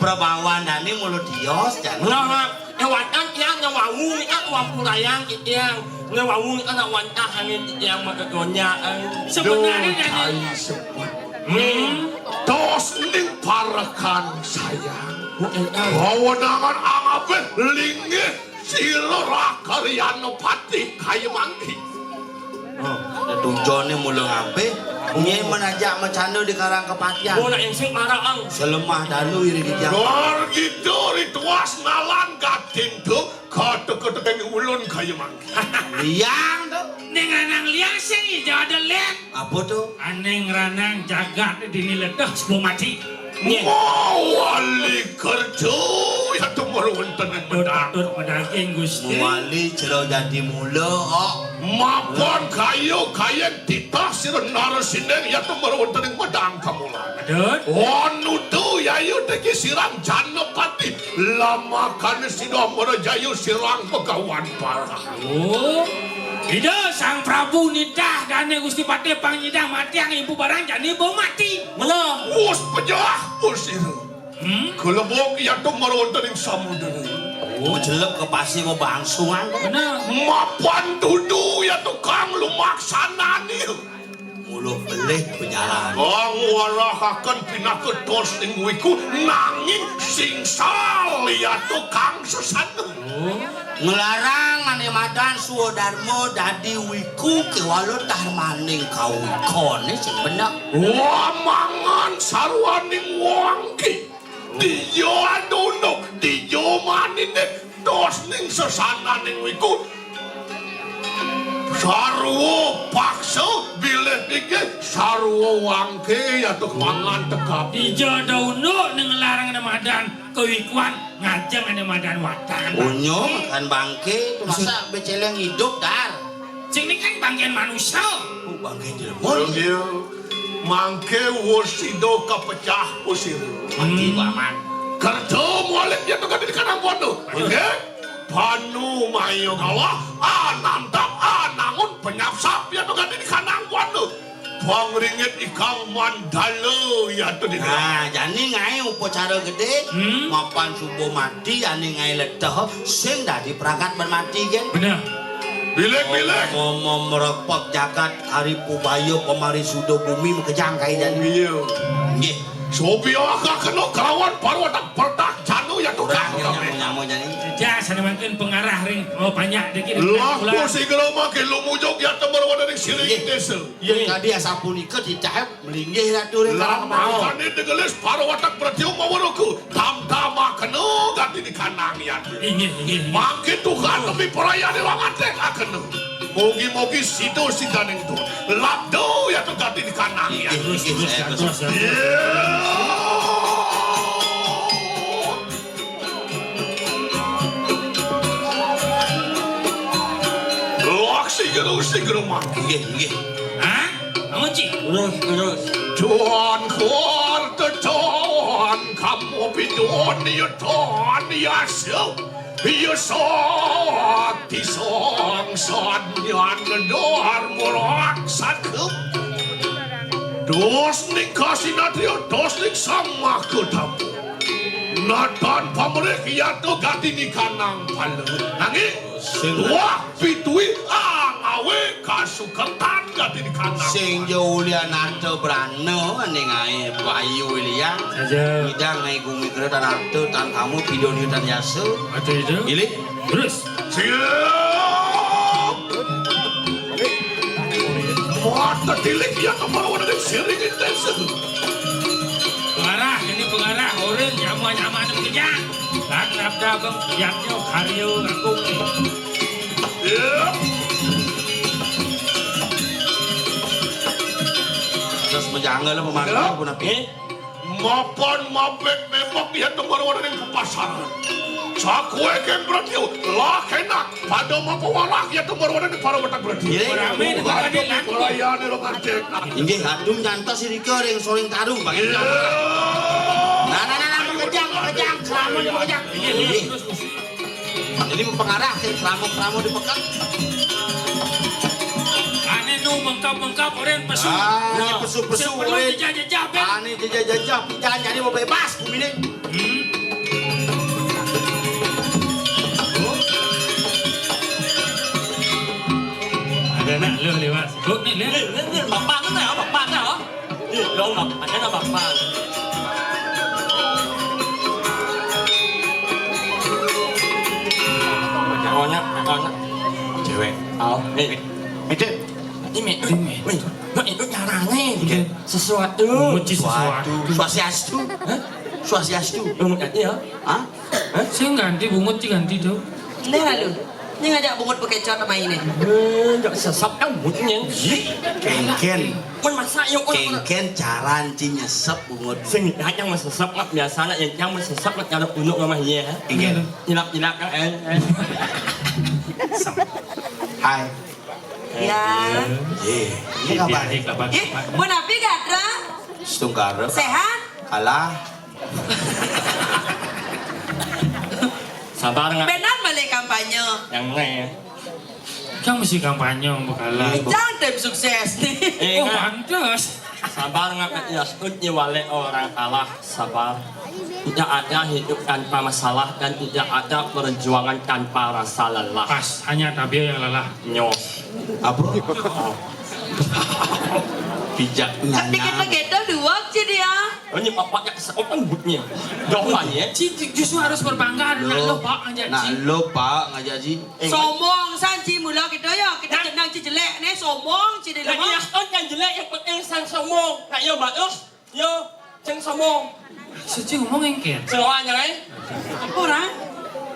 Prabawan dani mulut dios, jan. Lah, lah. Éh, wantah tiang nyawau, tiang wampurayang, tiang nyawau, tiang wantah angin, tiang maka gonya, éh. Sebenarnya duh, dari cai sepet. Hmm. Tos ning parekan sayang. Oh, éh, éh. Wewenangan angabéh linggih sira Rakaryana Patih kaya mangki. Oh, tetujoné mula ngabéh. Nyai menajak macanda di karang kepatihan. Oh, nak ing sing marang. Selemah dalu iri di jam. Dor gitu rituas nalan katintu. Kata-kata ulun kaya mangki. Liang to. Ning lanang liang sing ijo ada lén. Apa to? Aning ranang jagat dini ledah sepuluh mati. Nyén. Wah, wali kerja. Ya tumor wonten ing medang. Patut medaging, Gusti. Muwali jero dadi mula, kok. Mapan kayu kayeng titah sira narasining ya tumor wonten ing medang kamulan. Patut. Wanutu yayu teki sirang Janapati. Lamakane sida Amarajayu sirang Begawan Parah. Oh. Ida Sang Prabu nitah dane Gusti Patih pang nyidang matiang ibu barang jani bo mati. Mula. Wus pejah, wus ira. Hmm? Kelebok ya tumor wonten ing samudra. Oh, jelep ke pasir bebangsungan. Bener. Mapan tudu ya tukang lumaksanani. Muluh belih pejalan. Kang warahaken pinaka tos ing wiku nanging singsal ya tukang sesana. Oh. Nglarang ane madan swadarma dadi wiku kewala tarmaning kawikane sing bener. Wamangan sarwaning wangke. Dija dunduk, dija maninik, tos ning sesananing wiku. Sarwa paksa, bilih pikir, sarwa wangke, ya tuk mangan tekap. Dija dunduk ning larang ane madan kawikuan ngajeng ane madan watan. Unyu makan bangke, itu masa beceleng hidup, Dar? Sing niki kan bangkean manusa. Oh, bangkean jelema. Iya. Mangke wus sida kapecah usir. Mati, hmm, paman. Kerja mualip ya tuh gati di kanang kono. Nggih. Banu maya kalah, anantap, anangun penyapsap ya tuh gati di kanang kono. Pangringit ikang mandala ya tuh di. Nah, jani ngae upacara gede, hmm, mapan subuh mati, jani ngae leteh, sing dadi perangkat ban mati, gen. Bener. Bilih-bilih. Mama merepek jagat hari pubaya pamari suda bumi makejang kai jani. Iya. Nggih. Sobiaka kena kelawan parwata pertak janu ya tukang. Nyamo, nyamo jani. Jajah sane mangkin pengarah ring, oh, banyak dikit. Laku sigala mangkin lumujug ya tember wonten ing siring desa. Iya, tadi asapunika titah melinggih Ratu ring. Lah, karang kemawon. Mangkane tegelis parwatak pratya maweruku. Tam-tamakena gati di kanang yan. Inggih, inggih, inggih. Mangke tukang temi perayane wangatek akena. Mugi-mugi sida sidaning tu. Labdo ya tu gati di kanang yan. Inggih, terus, inggih, terus, saya terus, terus. Iya. Lak sigra, sigra mangke. Inggih, inggih. Hah? Kamu, Ci? Terus, terus. Don kuar tedon, kamu bidon ya don ya sep. Ya sakti sang sanyan dharma raksaka. Dos ning kasinatria, dos ning sang makutama. Natan pamrih yata gati di kanang pala. Nanging sing wah pituwi angawe kasukertan gati di kanang. Sing ja ulian nata brana ning ae bayu ulian. Saja. Idang ae gumi kera tan arta tan kamu pidoni tan yasa. Atu itu. Pilih. Terus. Siap. Mata tilik ya kemauan dengan siring intensif. Pengarah, ini pengarah, orang nyaman-nyaman kerja. Lan nabda bang, yaknya karya aku. Iya. Terus menjangan lah pemandu. Iya. Pun apa? Eh? Mapan mabek mebek ya tembar wonten ing papasaran. Sakue kempretyo, lah enak. Pada mapa walah ya tembar wonten ing para wetak berarti. Iya. Rame di tempat ini, lan. Melayani lo ngadek. Inggih, aduh nyantos irika ring soring tarung, Pak. Iya. Nah, nah, nah, nah, makejang, makejang, selamun makejang. Iya, iya. Inggih. Jadi pengarah sing selamun-selamun di peken. Ane nu mengkap-mengkap oren pesu. Ah, ini pesu-pesu, sing perlu oren. Jejah-jejah, ben. Ane jejah-jejah, pidan jadi mau bebas bumi ini. Hmm. Ada nak lu lewat. Kok ni, ni? Ni, ni, ni, bapak tu dah, bapak dah. Ih, dong, ada dah bapak. Onyek, onyek. Cewek. Tahu. Eh, Mite. Ini Mite. Ini Mite. Mak itu caranya. Oke. Sesuatu. Muji sesuatu. Swastiastu. Hah? Swastiastu. Bungut aja ya. Hah? Hah? Sing ganti bungut, sing ganti tu. Nah, lu. Ini ngajak bungut bekecot sama ini. Eh, nggak sesap kan bungunya. Ih, kengken. Pun masak yuk, pun. Kéngkén cara Ci nyesep bungut. Sing hanyang masesep, ngap biasa nak, yang, yang masesep nak, kalau unuk ngamah, iya. Inggih. Nyilap-nyilap, kan, eh, eh. Hai. Ya. Yé, ini kabar? Ih, pun api, Gadra? Setungkara. Sehat? Kalah. Sabar, Ngak. Benar balik kampanye. Yang mana, ya? Kan mesti kampanye, Mbak Kala. Jangan tim sukses nih. Eh, oh, Ngak. Pantes. Sabar, Ngak. Ya, setuju wale orang kalah. Sabar. Tidak ada hidup tanpa masalah dan tidak ada perjuangan tanpa rasa lelah. Pas, hanya tabia yang lelah. Nyoh. Apa? Oh. Bijak nanya. Tapi kita gedol dua sih dia. Oh, ini bapaknya keseokan butnya. Doang ya. Ci, justru harus berbangga, nak lo, Pak, ngajak, nak Ci. Lo, Pak, ngajak, Ci. Eh, somong san, Ci, mula kita ya, kita, nah, jenang Ci jelek nih, somong Ci di, nah, rumah. Iya, oh, yang jelek yang penting san somong. Nak, yo, bagus. Yo, ceng somong. Suci ngomong engker. Seloan ya, eh? Apa orang?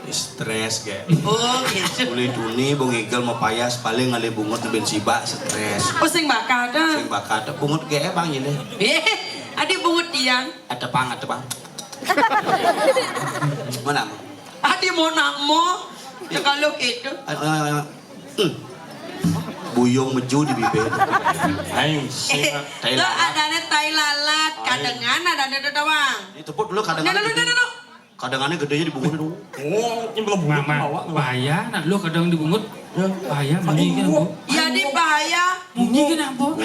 Stres, gak? Oh, gitu. Boleh tuni, bung igel mau payas, paling ngalih bungut ben sibak, stres. Oh, sing bakat, ah. Sing bakat, bungut gak, Bang, ini. Eh, adik bungut Tiang. Ada pang, ada pang. Mana? Adi mo nak mo. Kalau gitu. Ayo, ayo, ayo. Hmm. Buyung meju di bibir. Ayo, sing. Eh, tai lalat. Adanya tai lalat. Ayo. Kadengan adanya tetawang. Ditepuk dulu kadengan. Nah, nah, nah, nah, nah. Kadengannya gedenya di bungut itu. Oh, ini belum bungut. Mama, bawa, bawa. Bahaya, nak lu kadang di bungut. Ya. Bahaya, munyi kan, Bu? Iya, di bahaya. Munyi kan, Bu?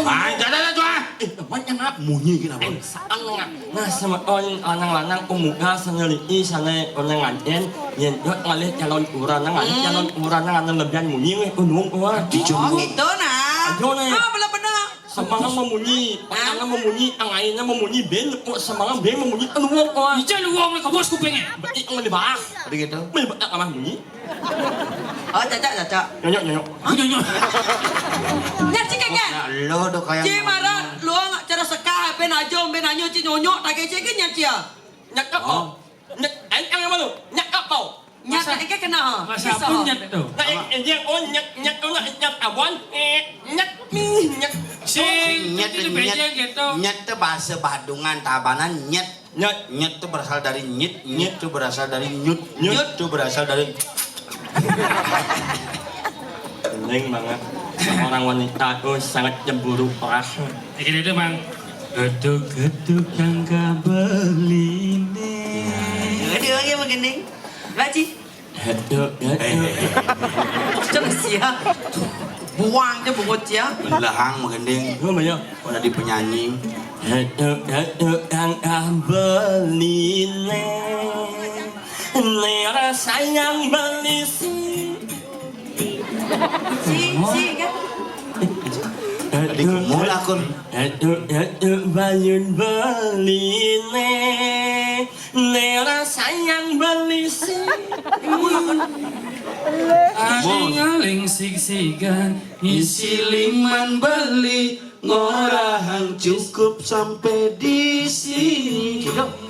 Ah, jangan, jangan, jangan. Eh, teman yang ngap. Munyi kan, Bu? Eh, saan ngap. Nah, sama on lanang-lanang pemuda sana lii sana orang nganten, yen jot ngalih calon urang, ngalih calon urang, ngalih lebihan munyi, weh, gunung, wah. Oh, gitu, nah. Aduh, nah. Ah, bener-bener. Semangat memunyi, petangnya memunyi, angaina memunyi, ben, kok semangat ben memunyi, aduh, wah. Ija luwung, kebos kupingnya. Baik, ngalih bah. Begitu. Meh, tak kamah munyi. Oh, cacak, cacak. Nyonyok, nyonyok. Hah? Nyonyok. Nyat, Ci, kan? Nah, lo do kaya. Ci, marah, lo nggak cara sekah, ben aja, ben anyo, Ci, nyonyok, tak kece, kan, nyat, Ci, ya? Nyat apa? Oh. Nyat, eh, yang mana? Nyat apa? Nyat, masa, eh, kena, ha? Masa apa nyat tu? Nah, eh, eh, dia, oh, nyat, nyat, oh, nyat, nyat, awan, eh, nyat, mi, nyat. Sing, nyat, itu nyat, bejeng gitu. Nyat tu bahasa Badungan, Tabanan, nyat. Nyet. Nyet itu berasal dari nyit, nyit itu berasal dari nyut, nyut itu berasal dari. Pening banget. Seorang wanita tuh sangat cemburu parah. Iki itu, Mang. Geduk-geduk kang kabeline. Aduh, lagi begini. Baci. Heduk, heduk. Eh, eh, eh. Coba sih ya. Buang aja bungut ya. Belahang menggending. Lu banyak. Udah di penyanyi. Heduk, heduk, kang kabeline. Nera sayang beli si. Si, si, kan? Tadi kumul akun. Heduk, heduk, bayun beline. Nera sayang beli si. Aling-aling sig-sigan, isi liman beli, ngorahang cukup sampai di sini. Gitu.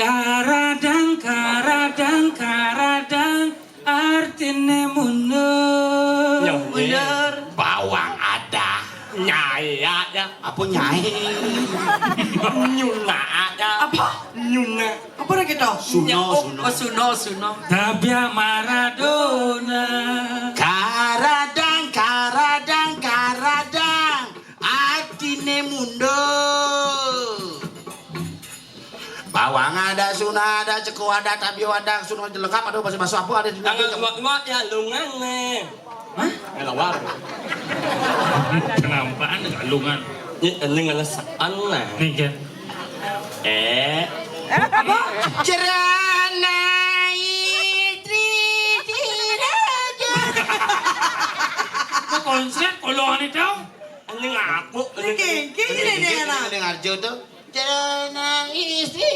Karadang, karadang, karadang, artine mundur. Ya, mundur. Bawang ada. Nyai ada. Apa nyai? Nyuna ada. Apa? Nyuna. Apa lagi toh? Suno, ya, oh, suno. Oh, suno, suno. Tabia Maradona. Karadang, karadang, karadang. Artine mundur. Bawang ada, suna ada, ceko ada, tabio ada, suna lengkap ada, bahasa-bahasa apa ada di. Tangan buat-buat ya, lungan nih. Hah? Ngelawar. Kenampaan galungan. Ini, ini ngelesaan lah. Nih, Jen. Eh. Apa? Cerana istri tidak. Kok konslet kolongan itu? Ini ngaku. Ini kengking ini, ini, enak. Ini ngarjo tuh. Cerana istri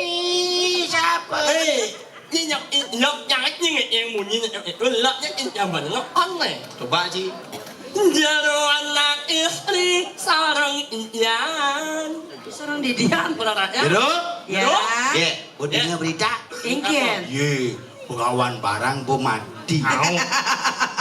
siapa? Eh, ini nyok, nyok, nyok, nyok, yang munyi, nyok, nyok, nyok, nyok, nyok, nyok, aneh. Coba, Ci. Jero anak istri sareng iyan. Sareng didian. Kurang rakyat. Jero? Ya. Jero? Ye, udah dengar berita? Ingkin. Ye, pegawai barang, bu mati. Au.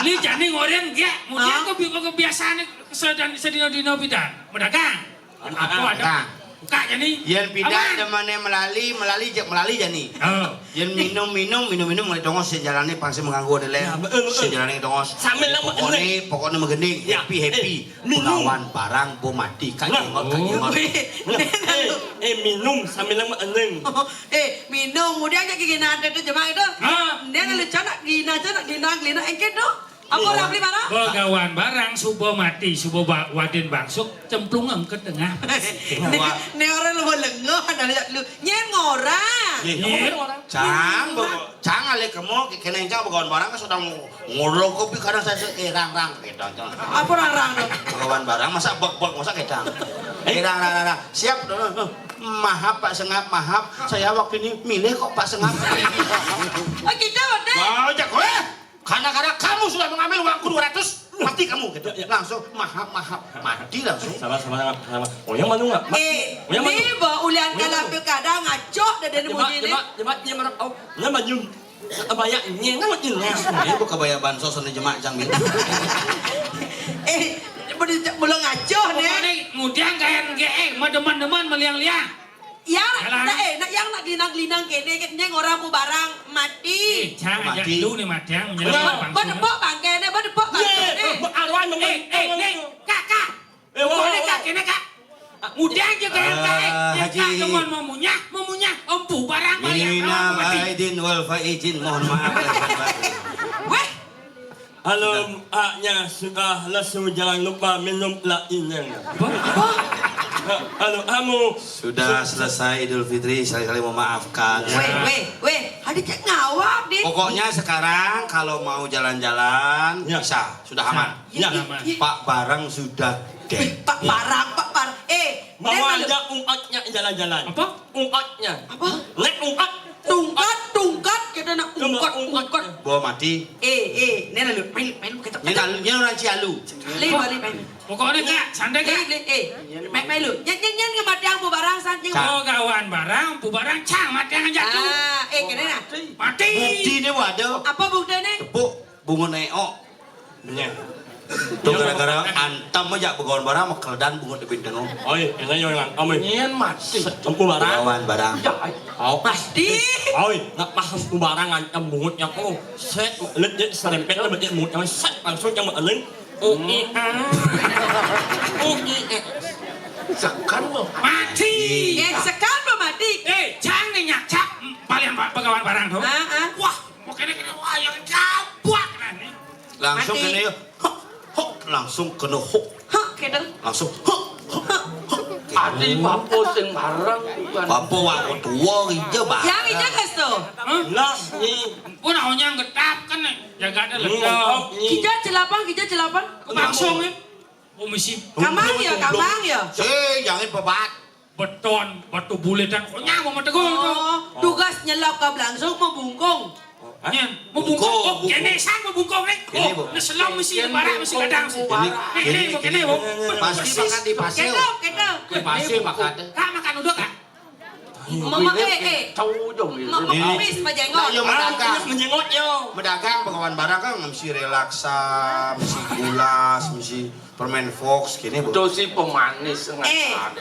Li jani ngoréng gek, kemudian kebi-, kebiasané sedan-, sedina-dina pidan. Medagang. Apa ada? Nah, buka jani. Yén pidan demené melali, melali jak melali jani. Oh. Yén minum, minum, minum, minum, mulai tongos sing jalané pang sing mengganggu ada lé. Ya, betul, betul. Sing jalané tongos. Sambil lama pokokné, pokokné menggending, ya, happy, happy. Eh, minum. Begawan barang bo mati, Kak Jenggot, Kak Jenggot. Wéh, eh, eh, minum sambil lama eneng. Eh, minum, kemudian aja gigi nanti itu jemak itu. Hah? Dia kalau cak nak gina, cak nak gina, gina, engke tuh. Apa orang beli mana? Begawan barang suba mati, suba ba-, wadin bangsuk, cemplungeng ke tengah. Né, né orang lu lengoh, ada lihat lu. Nyén ngorang. Nyén. Cang, be-, cang alé kemo, kéné cang begawan barang kan sedang ngolok kopi kadang saya se-, eh, rang, rang, gitu, cang. Apa rang, rang tuh? Begawan barang, masa bek, bek, masa kecang. Eh, rang, rang, rang, rang. Siap, tuh, tuh. Maaf, Pak Sengap, maaf. Saya waktu ini milih kok, Pak Sengap. Oh, gitu, udah. Wah, ojek, weh. Karena, karena kamu sudah mengambil uangku dua ratus, mati kamu, gitu. Ya, ya. Langsung, maaf, maaf. Mati langsung. Sabar, sabar, sabar, sabar. Oh, yang mana nggak? Ma-, eh, oh, yang mana? Ini bawa ulian. Oh, yang kalau mana? Pilkada ngaco deh, dia. Jebak, bunyi ini. Jebak, jebak, dia mana? Oh, yang maju. Kebaya ini, yang maju ini. Ini bukan kebaya bansos, ini jemak, Cang, ini. Eh, belum, belum ngaco, nih. Pokoknya, kemudian kayak, eh, mau demen-demen, meliang-liang. Yang, jalan. Nak, eh, nak, yang nak gelinang-gelinang kéné, nyén ngorang Empu Barang mati. Eh, cang, ajak mati. Lu nih, mati, yang menjelang. Bener. Bang, bang, bang, kéné, bang, bang, kéné. Arwah, eh, eh, eh, Kak, Kak. Eh, wah, wah, wah. Kéné, Kak. Mudah aja, Kak, eh, Kak, eh. Ah, Haji. Kak, cuman mau munyah, mau munyah. Empu Barang bayar, minal mati. Aidin wal faizin, mohon maaf lahir dan batin. Wéh. Kalau haknya sudah lesu, jangan lupa minum lainnya. Apa? Apa? Kalau kamu sudah selesai Idul Fitri, sekali-kali memaafkan. Wéh, wéh, wéh. Ada cek ngawak, Dit. Pokoknya sekarang kalau mau jalan-jalan, ya, bisa, sudah aman. Ya. Ya. Pak Barang sudah dead. Pak Barang, Pak Barang. Eh, mama ajak Ungkatnya jalan-jalan. Apa? Ungkatnya. Apa? Nek Ungkat. Tungkat, tungkat, kita nak ungkat, ungkat. Bawa mati. Eh, eh, ini lalu, main, main, kita. Ini lalu, ini orang Cialu. Lé, balik, main. Pokoknya, Kak, santai, Kak. Lé, lé, eh, main, main lu. Nyén, nyén, nyén, ngematiang Empu Barang, san, nyén. Cang. Oh, gawan barang, Empu Barang, cang, matiang aja tuh. Ah, eh, kéné nah. Mati. Bukti ini waduh. Apa bukti ini? Tepuk bunga neok. Nya. Tuh gara-gara antem aja begawan barang mah keledan bungut di bintang. Oi, ini yang nang, oi. Nyén mati. Empu Barang. Begawan barang. Ya, ai. Au. Mati. Oi, nak pas Empu Barang ngancam bungutnya, oh. Set, let, let, serempet, let, let, bungutnya, set, langsung yang eling. Oh, iya. Oh, iya. Sekan lo. Mati. Eh, sekan lo mati. Eh, cang nih, nyak, cak. Paling ba-, begawan barang tuh. Ah, ah. Wah, mau kéné-kéné, wah, yang jabak, nah, nih. Langsung mati. Kéné, hok, hok, langsung kéné hok. Hok, kéné. Langsung, hok, hok, hok. Adi bapa sing bareng, bukan. Bapa wak tua, ija bareng. Yang ija kesto. Hah? Lah, ni. Pun awalnya ngetap kan, jaga ada. Hmm, ledak. Hok, ni. Kija celapang, kija celapang. Langsung, ya. Oh, misi. Kamang ya, kamang ya. Eh, jangan pebat. Beton, batu bulitan, kok nyawa mah tegul tuh. Oh, tugas nyelap ka belangsung mau bungkung. Hah? Nyén, mau bungkung. Bungkung, oh, bungkung. Kéné san mau bungkung, eh. Kéné, Bu. Nah, selom misi barang, misi gadang sih. Kéné, kéné, kéné, Bu. Pasti makan di pasir. Kéto, kéto. Di pasir makan. Kak, makan udah, Kak. Mama, eh, eh. Tahu dong, ini. Mama, kumis, Pak Jenggot. Nah, iya, medagang. Kumis, Pak Jenggot, yo. Medagang, begawan barang kan, misi relaksa, misi gulas, misi Permen Fox gini, Bu. Itu sih pemanis. Eh, ngetan.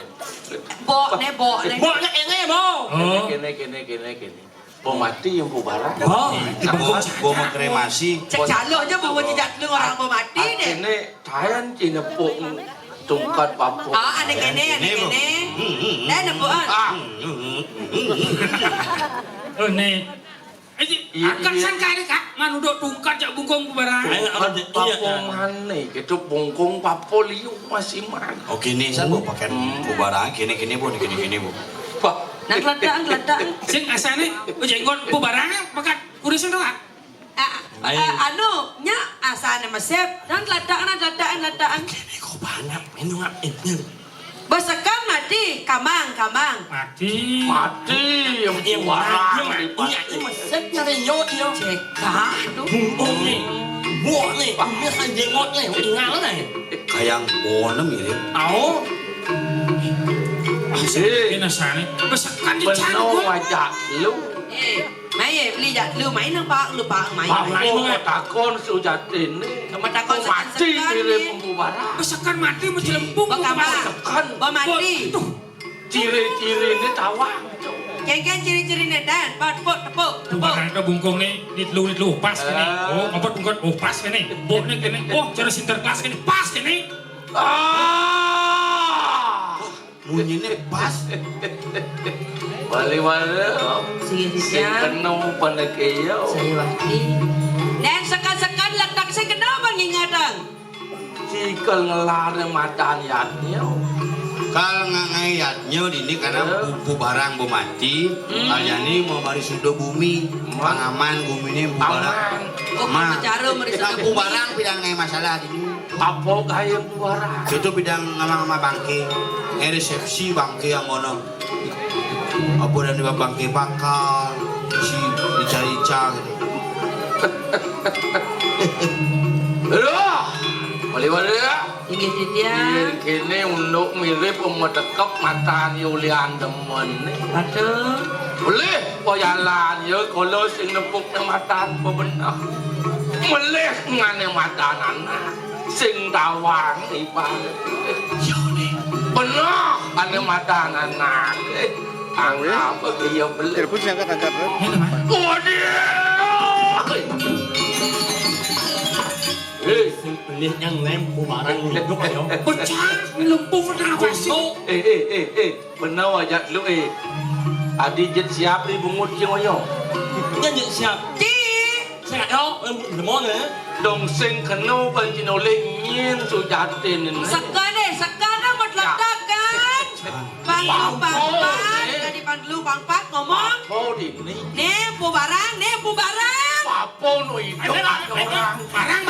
Bok né, bok né. Bok né ini, Bu. Oh. Kéné, kéné, kéné, kéné. Bok mati yang Bu barang. Oh, nah, Bu, Bu mau kremasi. Cek calo aja Bu, mau jejak lu orang bok mati deh. Ini tayan cina pok tungkat bapa. Ah, ada kéné, ada kéné. Hmm, hmm, hmm. Eh, nepuan. Ah. Hmm, hmm, hmm, hmm, hmm. Oh, né. Eh, iya, angkat iya. San kaé, Kak, ngan udah tungkat jak bungkung ku barang. Ayo, apa, iya, apa iya. Mana? Kita bungkung papo liu masih mana? Oke, nih, san, Bu, pakai, hmm, ku barang, gini, gini, Bu, gini, gini, Bu. Pak. Nah, geledak, geledak. Sing asané, oh, jenggot ku barang, pakat urusan tuh, Kak. Ah, ah, anu, nya asané mesep, dan geledak, dan geledak, dan geledak. Ini kok banyak, ini ngap, ini. Besekan mati, kamang, kamang. Mati. Mati, yang warang. Iya, iya, iya, mesep nyari nyo, iya. Cekah tuh. Bungkung nih. Buah nih, bungkung kan jenggot nih, tinggal nih. Kayang pohon mirip. Au. Eh. Ini sana. Besekan di bener canggung. Wajah lu. Eh. Mai, eh, beli jak lu main apa? Lu pak main. Pak main, Pak. Takon sujatiné. Takon mati seken-seken mirip nih. Empu Barang. Seken mati mesti lempung. Kok kabar? Seken. Bo mati. Duh. Ciri-ciriné tawang. Kéngkén ciri-ciriné, Dan. Pot, pot, tepuk, tepuk. Barang itu bungkung nih, di telu, di telu, pas kéné. Ah. Oh, empat bungkung, oh, pas kéné. Bokné kéné. Oh, cara Sinterklas kéné, pas kéné. Ah. Munyiné pas. Bali-bali. Sing, sing kena pandai kaya. Saya wati. Dan sekan-sekan letak sing kena bang ingatang. Cikal ngelarang matan yatnya. Kal ngangai yatnya dini karena buku barang bo mati. Hmm. Kal jani mau mari sudo bumi. Pangaman bumi ini buku barang. Aman. Oh, ma. Cara mari sudo bumi. Buku barang pidang ngai masalah dini. Apa kaya buara? Itu bidang ngamang-ngamang bangké. Eh, resepsi bangké yang ngono. Apa dan di bangké bakal si ica-ica gitu. Aduh, bali-bali ya. Inggih, Ditya. Biar kéné unduk mirip metekep matan Yulian demen. Aduh. Boleh, poyalan ya, kalau sing nepuk matan bebenah. Melih ngane matan anak. Sing tawang ibarat. Yo, nih. Bener, ane matan anak. Eh, anggap aja ya bener. Telepon sih angkat, angkat, eh. Waduh. Eh, sing pelih yang lem, barang nunduk, yo. Pecah, melempung, udah apa sih? Eh, eh, eh, eh. Bener aja lu, eh. Adi jet siap di bungut ki ngoyo. Nya jet siap. Ci. Sing ada, em, demon, eh. Dong sing kena pancin oleh nyin sujatin ini. Sekan, eh, sekan, eh, mat letak kan. Bang lu, Bang Pat, eh. Tadi Bang lu, Bang Pat ngomong. Oh, di ini. Nih, bu barang, nih, bu barang. Apa no itu? Ada orang. Barang.